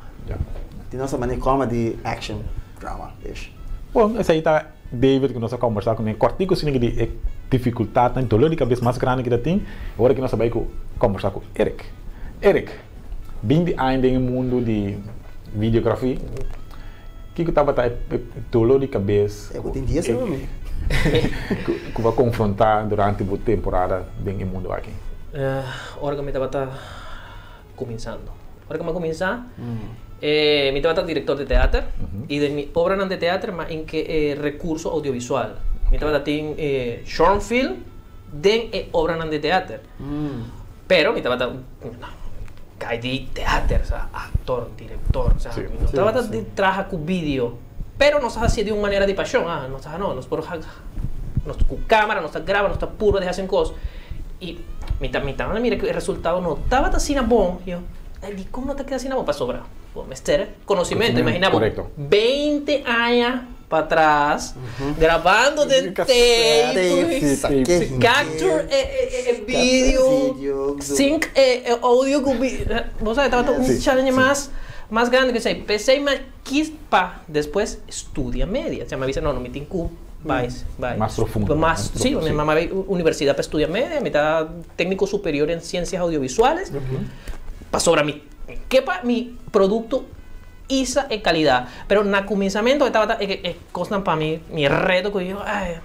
Tin nos a manera comedy, action, drama ish. Bon, esei ta David ku nos a kombersá kuné kòrtiku asina di e difikultatnan, dolor di kabes mas grandi ku ta tin. Ora ku nos a bai ku kombersá ku Eric. Eric, binti aña den e mundu di videografia, kiko tabata e dolor di kabes ku bo a konfrontá durante bo temporada den e mundu aki? Ora ku mi tabata kuminsando. Ora ku mi a kuminsá, mi tabata direktor di teater i den mi obranan di teater mi a inke e rekurso oudiovisual. Mi tabata tin e short film den e obranan di teater. Pero mi tabata kai di teater, osea, aktor, direktor, osea, mi no tabata di traha ku video. Pero nos a hasié di un manera di pashon, ah, nos a no, nos por nos ku kamera, nos ta graba, nos ta purba di hasi un kos. I mi ta mi ta mira ku e resultado no tabata asina bon. Yo, ay dikon no ta keda asina bon? Pasobra bo mester konosementu. Imagina bo beinti aña patras grabando den tape, capture e video, sync e audio ku video. Bo sa tabata un challenge mas mas grandi ku esei. P'esei mi a kis pa despues studia media. Mi a bisa no, no mi tin ku. Bai, bai. Mas profundo. Mas, sí, mi mama bai universidad pa estudia media, mi ta técnico superior en ciencias audiovisuales. Pasobra mi ke pa mi producto isa e calidad. Pero na cuminsamentu e tabata e e cosnan pa mi, mi reto cu yo, ay,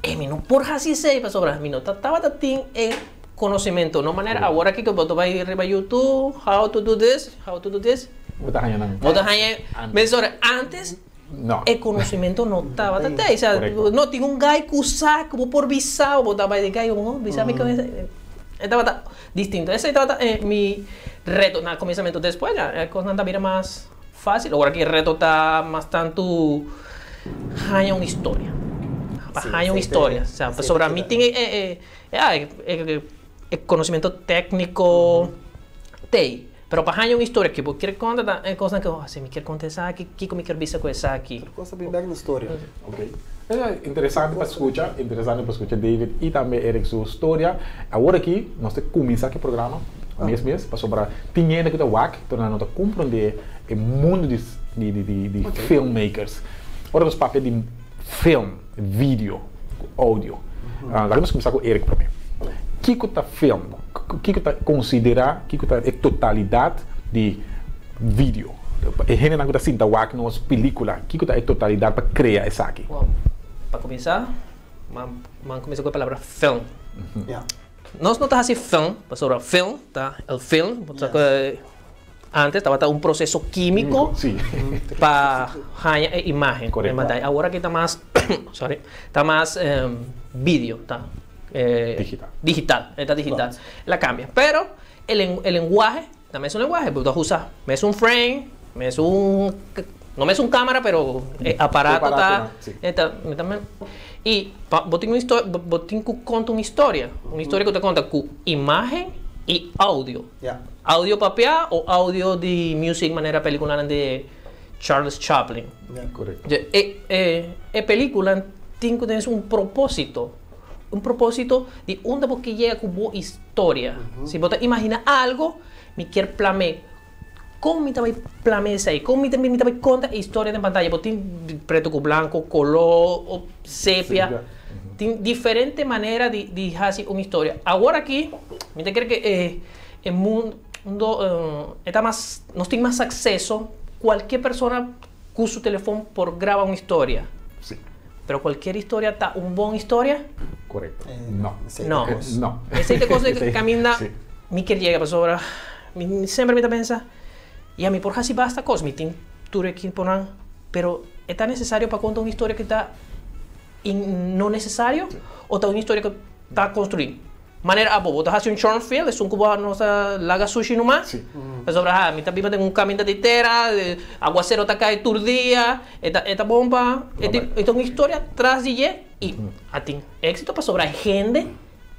e mi no por haci esey pasobra mi no ta tabata tin e conocimento. No manera awor aki cu bo ta bai riba YouTube, how to do this, how to do this. Bo ta haña nan. Bo ta haña mesora. Antes No. E conocimento no tabata te. Osea, no tin un guy cu sa cu bo por bisa o bo ta bay di guy bo bisa mi con e tabata distinto. Esey tabata mi reto na comienzamento. Despues ya e cosnan ta bira mas facil. Ora ki e reto ta mas tanto haña un historia. Pa haña un historia. Osea, pasobra mi tin e e conocimento tecnico tey. Pero pa haña un historia ki bo kier konta ta e kosnan ku oh si mi kier konta esaki, kiko mi kier bisa ku esaki. Tur kos ta bin bek na storia. Ok. Interesante pa skucha, interesante pa skucha David i tambe Eric su storia. Awor aki nos ta kuminsá ku e programa mes mes pasobra tin hende ku ta wak pero nan no ta komprondé e mundu di di di di filmmakers. Ora nos papia di film, video ku audio. Laga nos kuminsá ku Eric promé. Kiko ta film? Kiko ta konsiderá, kiko ta e totalidat di video? E hendenan ku ta sinta wak nos pelíkula, kiko ta e totalidat pa krea esaki? Well, pa kuminsá, man kuminsá ku e palabra film. Nos no ta hasi film, pasobra film ta el film, Antes tabata un proceso quimico pa haña e imagen. Awor aki ta mas, sorry, ta mas video, ta digital, e ta digital. El a cambia. Pero e lenguahe ta mesun lenguahe, bo ta usa mesun frame, mesun, no mesun camara pero e aparato ta, y bo tin un historia, bo tin cu conta un historia, un historia cu ta conta cu imagen y audio. Audio papiá o audio di music manera peliculanan di Charles Chaplin. E e pelicula tin cu tene un proposito, un proposito di unda bo ke yega cu bo historia. Si bo ta imagina algo, mi kier plam'é. Con mi ta bay plam'é esey? Con mi ta mi ta bay conta e historia den pantaya? Bo tin preto cu blanco, color o sepia. Tin diferente manera di di haci un historia. Awor aki mi ta kere ke e e mundo e ta mas nos tin mas acceso cualkier persona cu su telefon por graba un historia. Pero cualkier historia ta un bon historia? Correcto. No. No. No. Esey ta cos di caminda mi kier yega pasobra mi semper mi ta pensa ya mi por haci basta cos mi tin tur e ekiponan pero e ta necesario pa conta un historia cu ta no necesario o ta un historia cu ta construi? Manera abo, bo ta hasi un short film, esun ku bo no ta laga sushi numa. Pasobra ha, mi ta biba den un kaminda di tera, aguasero ta kai tur dia, e ta e ta bon pa, e tin e ta un historia tras di dje. I a tin éxito pasobra hende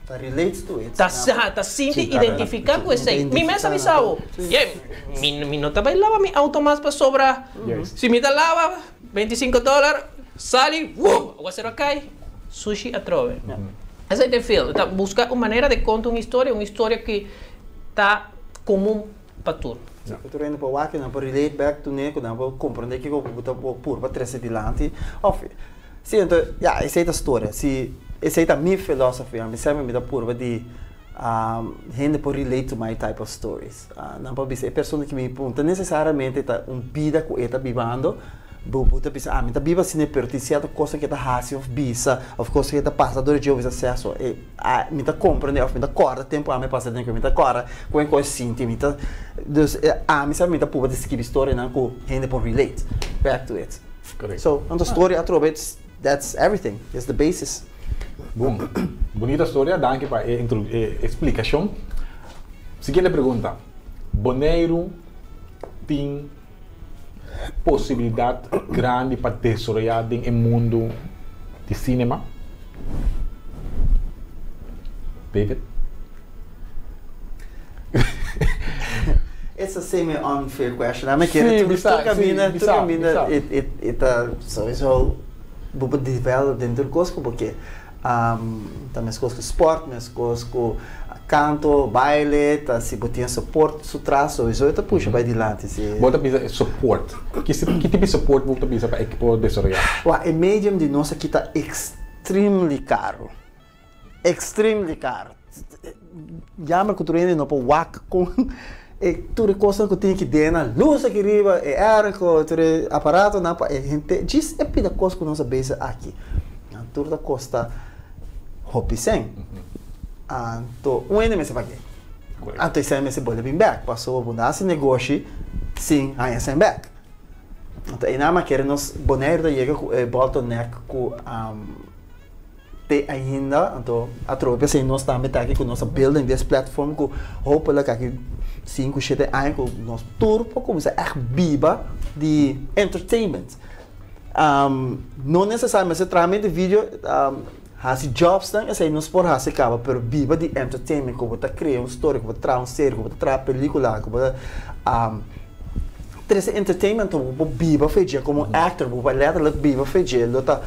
Ta relate to it. Ta ta sinti identifiká ku esei. Mi mes a bisa bo, ye, mi mi no ta bai laba mi auto mas pasobra si mi ta laba 25 dòler sali wuu aguasero a kai, sushi atrobe. Esei ta e film. Ta buska un manera di konta un historia, un historia ku ta komun pa tur. Si ku tur hende por wak, nan por relate back to ne, ku nan por komprende kiko ku bo ta purba trese dilanti òf Si, anto, ya, esei ta storia. Si, esei ta mi philosophy. Ami semper mi ta purba di hende por relate to my type of stories. Nan por bisa e persona ki mi punta necesariamente ta un bida ku e ta bibando, bo bo ta bisa, ah, mi ta biba asina pero tin sierto kosnan ku e ta hasi òf bisa òf kos ku e ta pasa dor di dje, bo bisa sea so e mi ta komprende òf mi ta kòrda tempu ami a pasa den ku mi ta kòrda ku e kos sinti mi ta, dus ami semper mi ta purba di skibi storianan ku hende por relate back to it. Correct. So, anto storia atrobe, it's, that's everything, it's the basis. Bon, bunita storia, danki pa e intro, e explicacion. Siguiente pregunta, Boneiru tin posibilidad grandi pa desaroya den e mundo di cinema? David? It's a semi unfair question. Ami kere tur tur kaminda tur kaminda e e e ta sowieso bo por develop den tur kos ku bo ke. Ta meskos ku sport, meskos ku kanto, baile, ta si bo tin e support su tras sowieso e ta pusha bai dilanti si. Bo ta bisa e support. Ki ki tipo di support bo ta bisa pa e por desaroyá? Wak e medium di nos aki ta extremely karo. Extremely caro. Jammer cu tur hende no por wak con e tur e cosnan cu tin ki den nan luz aki riba, e airco, tur e aparatonan pa e hende djis e pida cos cu nos a bezig aki. Nan tur ta costa hopi cen. Anto un hende mester pag'e. Anto e cen mester bolbe bin bek pasobra bo no haci negoshi sin haña cen bek. Anto einan a kere nos Boneiru ta yega cu e bottleneck cu. Te ainda, anto atrobe p'esei nos tambe ta aki ku nos a building des platform ku hopelijk aki sinku, shete aña ku nos tur por kuminsá ègt biba di entertainment. No nesesariamente traha mente video, hasi jobsnan esei nos por hasi kaba, pero biba di entertainment ku bo ta krea un story, ku bo ta traha un serie, ku bo ta traha pelikula, ku bo ta trese entertainment ku bo por biba for dje komo actor, bo por letterlijk biba for dje lo ta.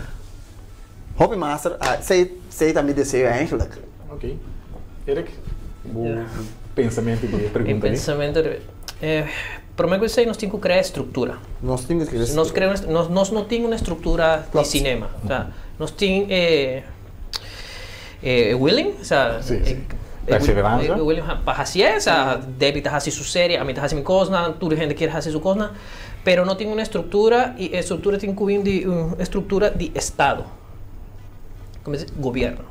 Hopi master a esey esey ta mi deseo eigenlijk. Ok. Eric, bo pensamentu di e Mi pregunta di? pensamentu di e prome ku esey nos tin ku krea estruktura. Nos tin ku krea Nos krea un nos nos no tin un estruktura di sinema. Osea, nos tin e e willing, osea Sí, sí. e Perseverancia. e willing pa hasié, osea Debbie ta hasi su serie, ami ta hasi mi kosnan, tur hende kier hasi su kosnan. Pero no tin un estructura y e estructura tin cu bin di un estructura di estado. Como dice? Gobierno.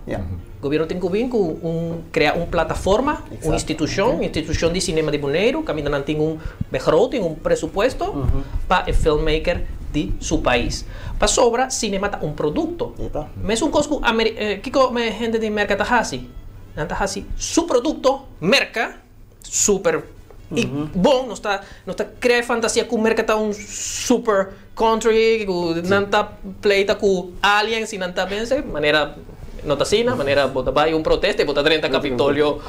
Gobierno tin cu bin cu un crea un plataforma, un institucion, institucion di cinema di Boneiru, caminda nan tin un begroting, un presupuesto pa e filmmaker di su pais. Pasobra cinema ta un producto. Mesun cos cu Ameri kico hende di Merca ta haci? Nan ta haci su producto Merca. Super y bon nos ta nos ta crea fantasia cu Merca ta un super country cu nan ta pleita cu aliens y nan ta vence manera no ta asina manera bo ta bay un protesta y bo ta drenta Capitolio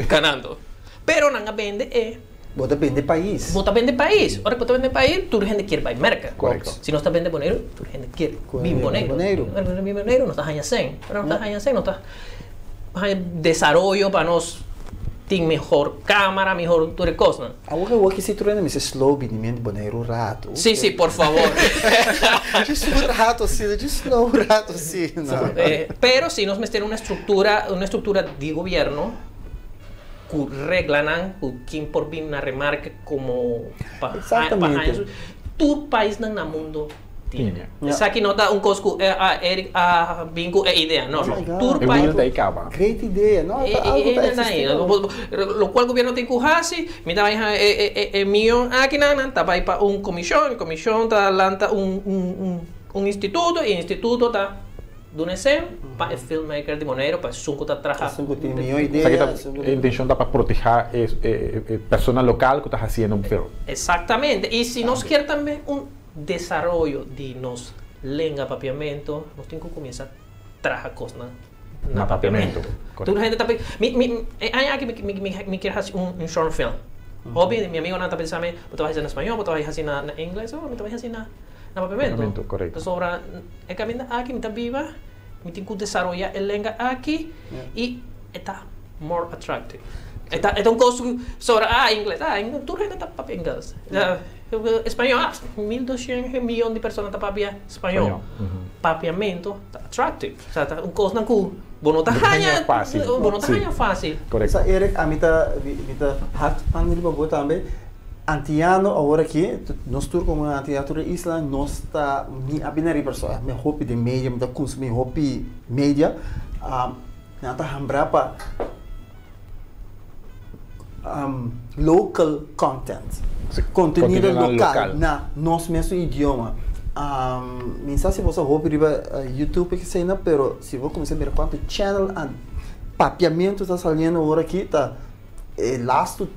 ganando pero nan a bende e Bo ta bende pais. Bo ta bende pais ora cu bo ta bende pais tur hende kier bay Merca si nos ta bende Boneiru tur hende kier bin Boneiru ora cu bin Boneiru nos ta haya cen ora nos ta haya cen nos ta Haña desaroyo pa nos tin mehor camara, mehor tur e cosnan. Awor ke wak si tur hende mester slow bini mi hende Boneiru un rato. Si, si, por favor. Djis un rato si, djis slow un rato si. Pero si nos mester un estructura, un estructura di gobierno cu reglanan cu kin por bin na remarke como pa haña su. Tur paisnan na mundo. Tin. Esaki no ta un kos ku Eric a bin ku e idea, no, no. Tur pais. E mundo ta ei kaba. Great idea, no, ta algo ta existi. Lokual gobierno tin ku hasi, mi ta bai haña e miyon akinan, nan ta bai pa un komishon, e komishon ta lanta un instituto, e instituto ta duna e sen pa e filmmaker di Boneiru, pa esun ku ta traha. Esun ku tin miyon idea. Esaki ta e intencion ta pa proteha e persona lokal ku ta hasiendo un film. Exactamente, i si nos kier tambe un. Desaroyo di nos lenga papiamento, nos tin ku kuminsá traha kosnan na papiamentu. Tur hende ta mi mi e aña aki mi mi mi kier hasi un un short film. Hopi di mi amigonan ta bisa mi bo ta bai hasi na spañó, bo ta bai hasi na na ingles, oh mi ta bai hasi na na papiamentu. Pasobra e kaminda aki mi ta biba, mi tin ku desaroyá e lenga aki i e ta more attractive. E ta e ta un kos ku sobra ah ingles, ah tur hende ta papia ingles. Español, ah 1200 miyon di persona ta papia spañol. Papiamento ta attractive. Osea ta un kosnan ku bo no ta haña bo no ta haña fácil. Sa Eric, ami ta mi ta hard pan riba bo tambe. Antiano awor aki, nos tur komo antiano tur e isla nos ta mi a bini riba so mi hopi den media mi ta kunsumí hopi media nan ta hambra pa local content, contenido local na nos mesun idioma. Mi sa si bo sa hopi riba YouTube e esena, pero si bo cuminsa mira cuanto channel papiamento ta saliendo awor aki ta e lastu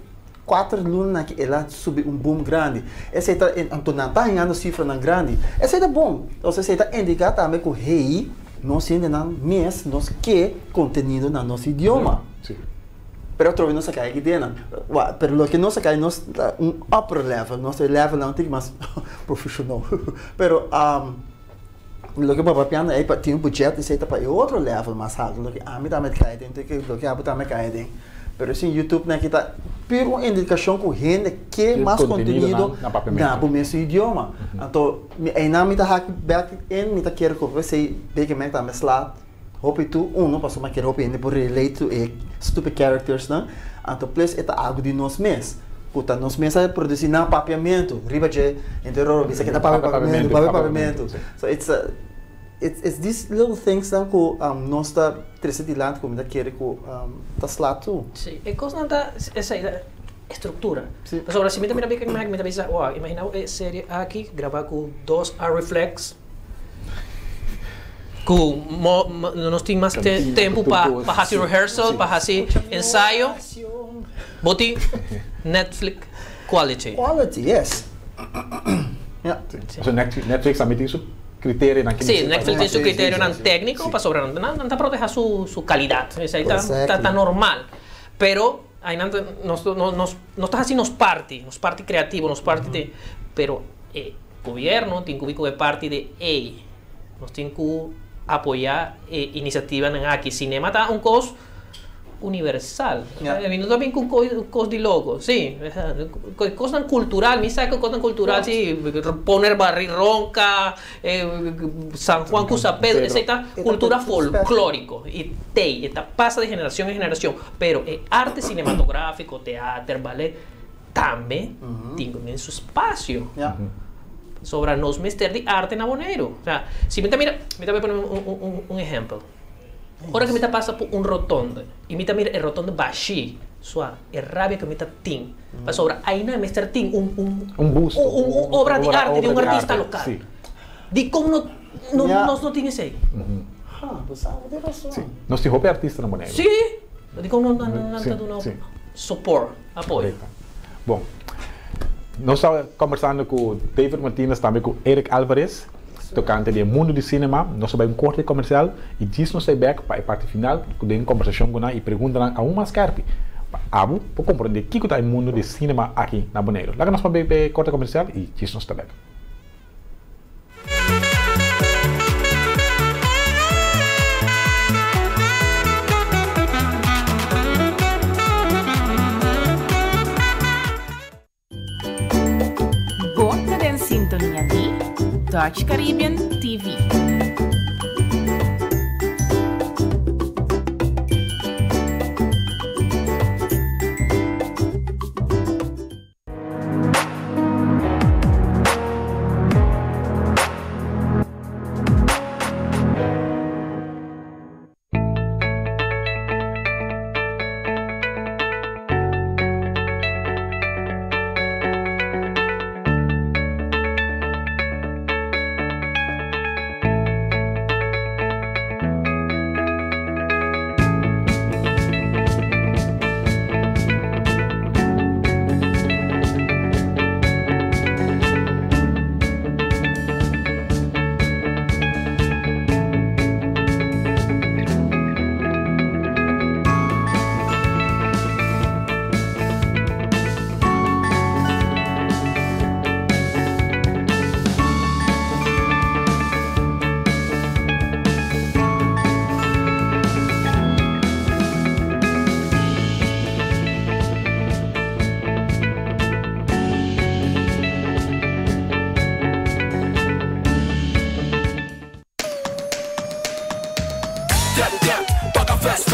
cuater lunanan aki el a subi un boom grandi. Esey ta, anto nan ta hañando cifranan grandi. Esey ta bon, osea esey ta indica tambe cu hey, nos hendenan mes nos ke contenido na nos idioma. Pero atrobe nos a kai aki den. Pero loke nos a kai nos ta un upper level, nos e levelnan un tiki mas profesional. Pero loke bo a papiando ei pa tin un budget esei ta pa e otro level mas haltu, loke ami tambe ta kai aden, loke abo tambe kai aden. Pero sin YouTube nan aki ta pur un indikashon ku hende ke mas kontenido na bo mes idioma. Anto einan mi ta haki bek in, mi ta kere ku esei Baker Mac tambe sla. Hopi tu uno pasobra mi a kere hopi hende por relate to e stupid characters nan, anto plus e ta algo di nos mes, ku ta nos mes a produsi nan papiamentu riba dje hende roro bisa ke ta papia papiamentu, papia papiamentu. So it's a it's it's these little things nan ku nos ta trese dilanti ku mi ta kere ku ta sla tu. Si, e kosnan ta esei ta estruktura. Pasobra si mi ta mira Big Mac mi ta bisa, wow, imagina bo e serie aki graba ku dos Arriflex, Ku nos tin mas tempu pa hasi rehearsal, pa hasi ensayo. Bo tin Netflix quality. Quality, yes. Ya. So Netflix tambe tin su kriterionan. Si, Netflix tin su kriterionan tékniko pasobra nan ta proteha su kalidat. Esei ta normal. Pero ainan nos nos ta hasi nos parti, nos parti kreativo, nos parti di, pero e Gobierno tin cu bin cu e parti di ey. Nos tin cu apoya e iniciativanan aki. Cinema ta un cos universal. Mi no ta bin cu cos di loco. Si, cosnan cultural. Mi sa cu cosnan cultural, si, poner barri ronca, San Juan cu San Pedro, esey ta cultura folclorico. Y tey, e ta pasa di generacion en generacion. Pero e arte cinematografico, teater, ballet, Tambe tin ku tin su spasio. Pasobra nos mester di arte na Boneiru. Osea, si mi ta mira, mi ta bai pone un ehèmpel. Ora ku mi ta pasa por un rotonde i mi ta mira e rotonde bashí, sua, e rabia ku mi ta tin. Pasobra ainan mester tin un un un obra di arte di un artista lokal. Dikon no nos no tin esei? Nos tin hopi artista na Boneiru. Sí! Dikon no nan ta duna support, apoyo? Bon, nos ta kombersando ku David Martinez tambe ku Eric Alvarez tokante di e mundu di sinema. Nos ta bai un korte komersial i djis nos ta bai bek pa e parti final ku den kombersashon ku nan i preguntanan aun mas skerpi pa abo por komprende kiko ta e mundu di sinema aki na Boneiru. Laga nos pa bai pa e korte komersial i djis nos ta bek. Bo ta den sintonia di Dutch Caribbean TV.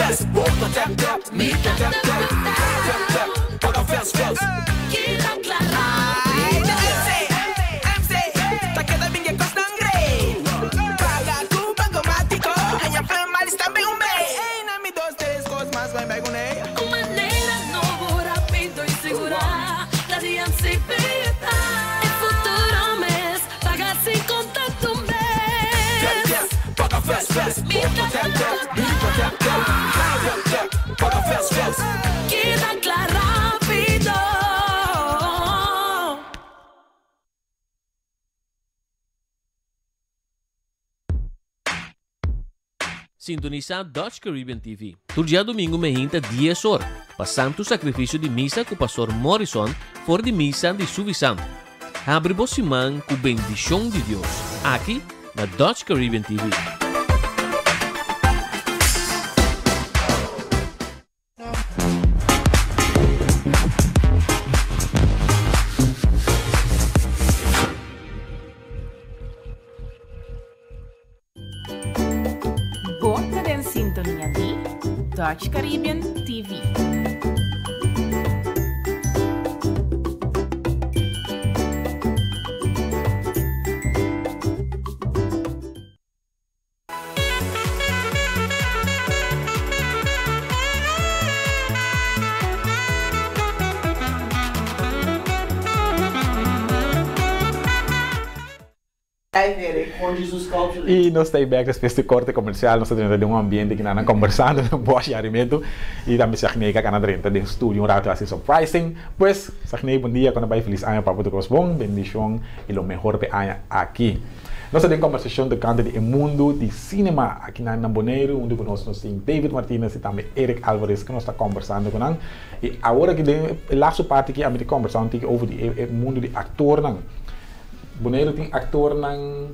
fast, bo ta tap tap, mi ta tap tap, tap tap, paga fast fast. Keda kla rápido. MC, MC, ta keda bin e kosnan great. Paga ku Bankomatiko, haña Fun Miles tambe un bes. Ey, na mi dos tres kos mas bai bai kuné. Un manera nobo, rápido i sigurá, ta di MCB ta. E futuro mes, paga sin kontakto mes. Tap tap, paga fast fast, bo ta tap tap, mi ta tap tap, tap tap, paga fast fast. Keda kla rápido. Sintonisá Dutch Caribbean TV tur djadumingu mehinta dies or pa Santu Sakrifisio di Misa ku Pastor Morrison for di Misa di Suvisan. Habri bo siman ku bendishon di Dios aki na Dutch Caribbean TV. Bo ta den sintonia di Dutch Caribbean TV. Y nos ta e bek despues di corte comercial, nos ta drenta den un ambiente ki nan a conversando den boshi harimentu y tambe Sagney ka kana drenta den studio un rato haci surprising. Pues, Sagney bon dia, con a bay feliz aña pa bo tur cos bon, bendicion y lo mehor p'e aña aki. Nos ta den kombersashon tokante di e mundu di sinema aki na na Boneiru. Huntu ku nos nos tin David Martinez i tambe Eric Alvarez ku nos ta kombersando ku nan. I awor aki den e lastu parti aki ami ta kombersá un tiki over di e mundu di aktornan. Boneiru tin aktornan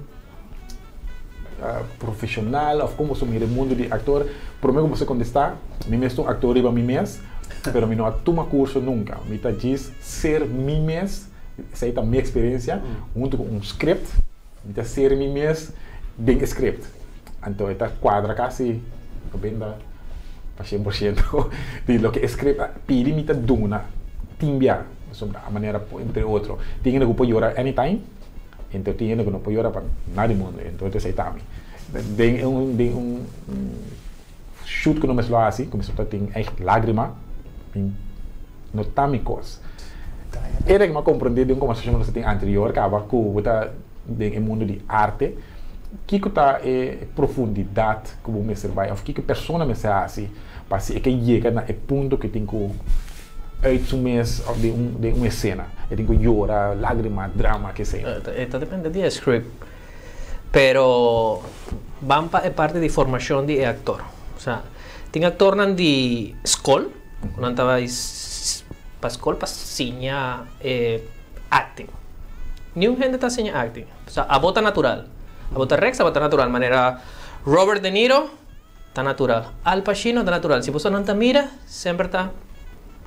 profeshonal òf kon boso mira e mundu di aktor? Promé ku boso kontestá, mi mes ta un aktor riba mi mes, pero mi no a tuma kurso nunka. Mi ta djis ser mi mes. Esei ta mi eksperensia huntu ku un script, mi ta ser mi mes den e script. Anto e ta kuadra kasi 90 pa 100% di loke e script a pidi mi ta duna tin bia. Pasobra a manera entre otro tin hende ku por yora anytime, ento tin hende ku no por yora pa nada di mundu. Ento esei ta mi. Den un den un shoot ku no mes lo hasi ku mi ta tin ègt lágrima mi no ta mi kos. Era ku mi a komprendé den un kombersashon ku nos a tin anterior kaba ku bo ta den e mundu di arte, kiko ta e profundidat ku bo mester bai òf kiko e persona mester hasi pa si e ke yega na e punto ku e tin ku uit su mes òf den un den un esena e tin ku yora, lágrima, drama, ke sea. E ta depende di e script. Pero ban pa e parti di formacion di e actor. Osea, tin actornan di scol cu nan ta bay pa scol pa siña e acting. Niun hende ta siña acting. Osea, abo ta natural. Abo ta rex, abo ta natural. Manera Robert De Niro ta natural. Al Pacino ta natural. Si boso nan ta mira, semper ta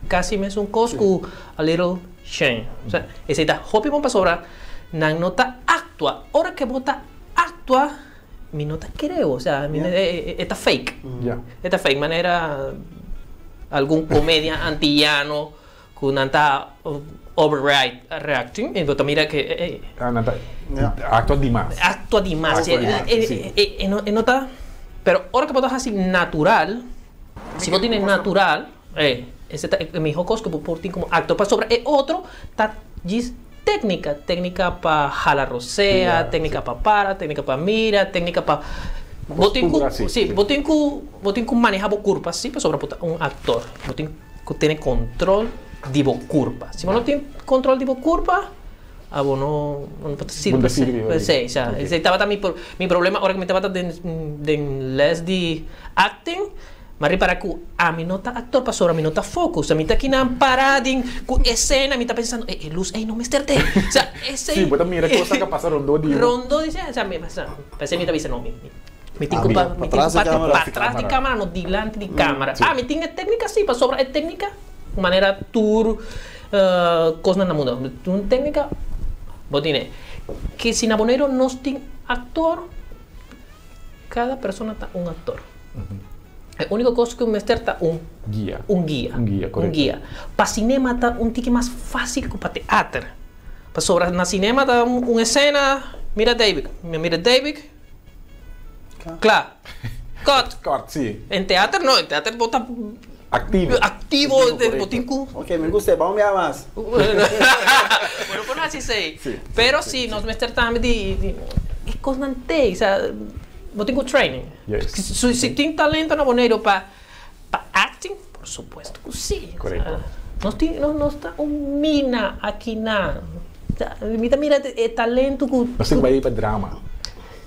casi mesun cos cu a little change. Osea, esey ta hopi bon pasobra nan no ta actua. Ora ke bo ta actua, mi no ta kere bo. Osea, mi e ta fake. E ta fake. Manera algun comedia antillano cu nan ta overreacting y bo ta mira ke e. Nan ta actua dimas. Actua dimas. E no ta, pero ora ke bo ta haci natural, si bo tene natural, ese ta e miho cos ku bo por tin como actor pasobra e otro ta djis tecnica, tecnica pa hala rosea, tecnica pa para, tecnica pa mira, tecnica pa bo tin ku si bo tin ku bo tin ku maneha bo curpa si pasobra bo ta un actor bo tin ku tene control di bo curpa si bo no tin control di bo curpa abo no no por ta sirbi si esei tabata mi problema ora ku mi tabata den den les di acting. M'a ripara ku ami no ta aktor pasobra mi no ta focus. Mi ta kinan pará den ku esena, mi ta pensando, e e lus ei no mester te. Osea, esei. Sí, bo ta mira kosnan ka pasa rondó di bo. Rondó di esei, osea, mi p'esei mi ta bisa, no, mi mi tin ku pa mi tin ku pa patras di kamera, no dilanti di kamera. Ah, mi tin e téknika sí, pasobra e téknika manera tur kosnan na mundo. Un téknika bo tine. Ke si na Boneiru nos tin aktor, kada persona ta un aktor. E úniko kos ku mester ta un Guia. un guia. Un guia, Un korekto. guia. Pa sinema ta un tiki mas fásil ku pa teater. Pasobra na sinema ta un esena, mira David, mi a mira David, kla, cut. Cut, si. En teater no, en teater bo ta Aktivo. aktivo, bo tin ku. Ok, mi gusta, ban mira mas. Bo no por hasi esei. Pero si nos mester tambe di e kosnan tei, osea, bo tin ku training. Yes. Si tin talento na Boneiru pa pa acting, por supuesto ku si. Korekto. Nos tin, nos ta un mina akinan. Mi ta mira e talento ku. Nos tin ku bai pa drama.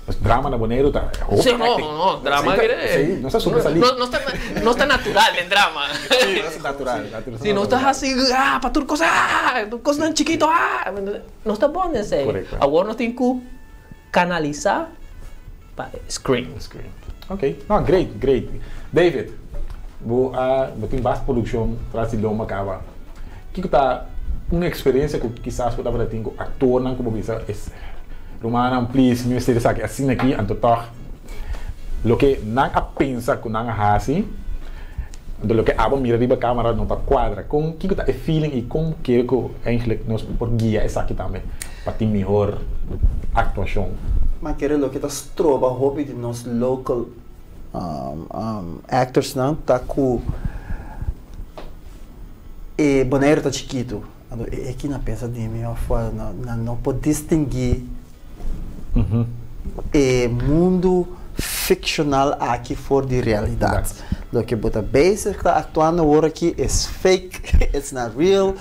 Nos drama na Boneiru ta hopi Sí, no, acting. no, drama Sí, kere. sí, nos ta sobresalí. No, no ta, no ta natural den drama. Sí, no ta natural, natural. Sí, nos ta hasi, ah, pa tur kos, ah, tur kosnan chikito, ah. Nos ta bon den esei. Korekto. Awor nos tin ku kanalisá pa screen. Screen. Ok, no, great, great. David, bo a, bo tin basta produkshon tras di lomba kaba. Kiko ta un eksperensia ku kisas bo tabata tin ku aktornan ku bo bisa es rumannan please mi mester esaki asina aki anto tòg loke nan a pensa ku nan a hasi anto loke abo mira riba kamera no ta kuadra. Kon kiko ta e feeling i kon bo kere ku eigentlik nos por guia esaki tambe pa tin mihor aktuashon? Ma kere loke ta stroba hopi di nos local actorsnan ta ku e Boneiru ta chikitu. Anto e e kina pensa di mi of nan no por distinguí e mundu ficcional aki for di realidat. Loke bo ta bezig ta actuando awor aki is fake, it's not real.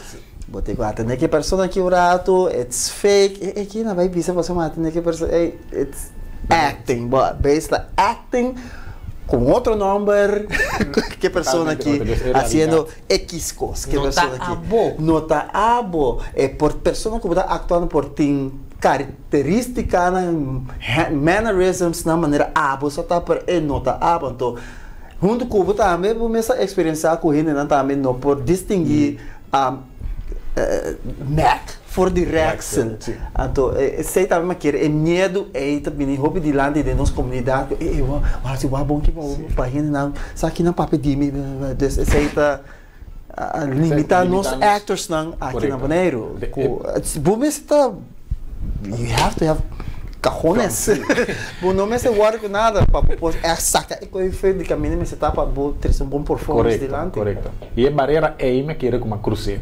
Bo tin ku atendé ki persona aki un ratu, it's fake. E e kina bai bisa boso ma atendé ki persona, ey, it's acting. Bo bezig ta acting ku un otro nomber ki persona aki haciendo X kos. Ki No ta persona aki. abo. No ta abo. E por persona ku bo ta actuando por tin caracteristicanan, mannerismsnan manera abo sa ta, pero e no ta abo. Anto huntu ku bo tambe bo mes a experiencia ku hendenan tambe no por distingui Mac for di Rexel. Anto esei tambe mi a kere e miedu ei ta bini hopi dilanti den nos komunidat ku e wou hasi wou bon ki pa hendenan sa kinan papia di mi. Dus esei ta limita nos actorsnan aki na Boneiru. Ku bo mester ta you have to have cajones. Bo no mester worry ku nada pa bo por echt saka e koe fe di kaminda mester ta pa bo trese un bon performance dilanti. Korekto, korekto. I e barera ei mi a kere ku mi a krus'é.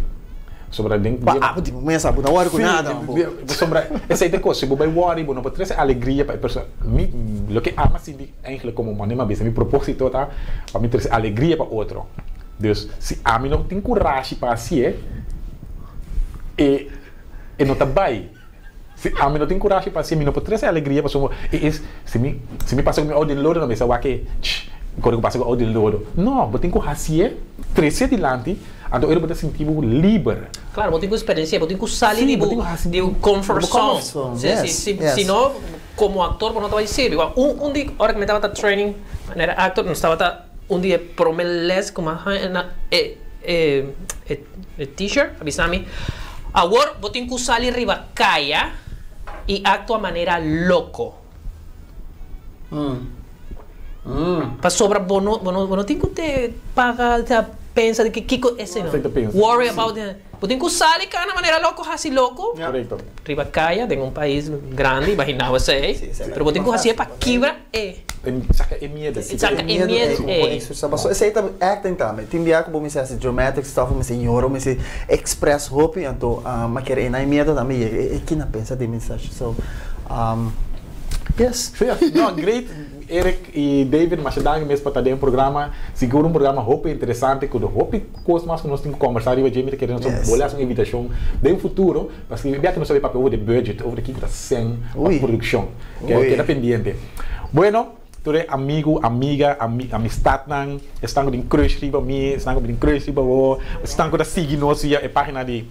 Pasobra den Pa abo di bo mes abo no worry ku nada. Sí, pasobra esei ta e kos, si bo bai worry bo no por trese alegria pa e persona. Mi, loke ami a sinti eigenlijk komo manera mi a bisa mi propósito ta pa mi trese alegria pa otro. Dus si ami no tin kurashi pa hasié e E no ta bai. Si ami no tin kurashi pa hasi, mi no por trese alegria pasobra e es, si mi, si mi pasa ku mi outo den lodo, nan mester wak e, tsh, kore ku pasa ku outo den lodo. No, bo tin ku hasié, trese dilanti, anto ora bo ta sinti bo liber. Klaro, bo tin ku eksperensiá, bo tin ku sali di bo, di bo comfort zone. Si, si, si, si no, komo aktor bo no ta bai sirbi. Wak, un, un di ora ku mi tabata training manera aktor, nos tabata un di e prome les ku mi a haña na e, e, e. E teacher a bisa mi, Awor bo tin ku sali riba kaya i aktua manera loko. Pasobra bo no, bo no, bo no tin ku te paga, ta pensa di kiko esei no. Worry about the, bo tin ku sali kana manera loko, hasi loko. Riba kaya den un pais grandi, imagina bo esei, pero bo tin ku hasié pa kibra e. Saka e miedu. Saka e miedu ei. Paso esei ta acting tambe. Tin bia ku bo mester hasi dramatic stuff, bo mester yora, bo mester express hopi, anto mi a kere e nan e miedu tambe yega. E kina pensa di mi such. So, yes. No, great Eric i David, masha danki mes pa ta den e programa. Sigur un programa hopi interesante ku hopi kos mas ku nos tin ku kombersá riba dje. Mi ta kere nos a bolbe hasi un invitashon den futuro paske bia ku nos ta bai papia over di budget, over di kiko ta sèn pa produkshon. Keda pendiente. Bueno, tur e amigu, amiga, amistatnan, esnan ku tin crush riba mi, esnan ku tin crush riba bo, esnan ku ta sigui nos via e pagina di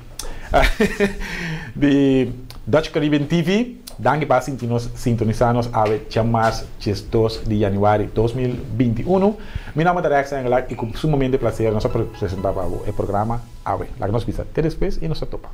di Dutch Caribbean TV, danki pa sinti nos, sintonisa nos awe djamars 12 di januari 2021. Mi nomber ta Rex Engelhardt y ku sumamente placer nos a presenta pa bo e programa awe. Laga nos bisa te despues y nos ta topa.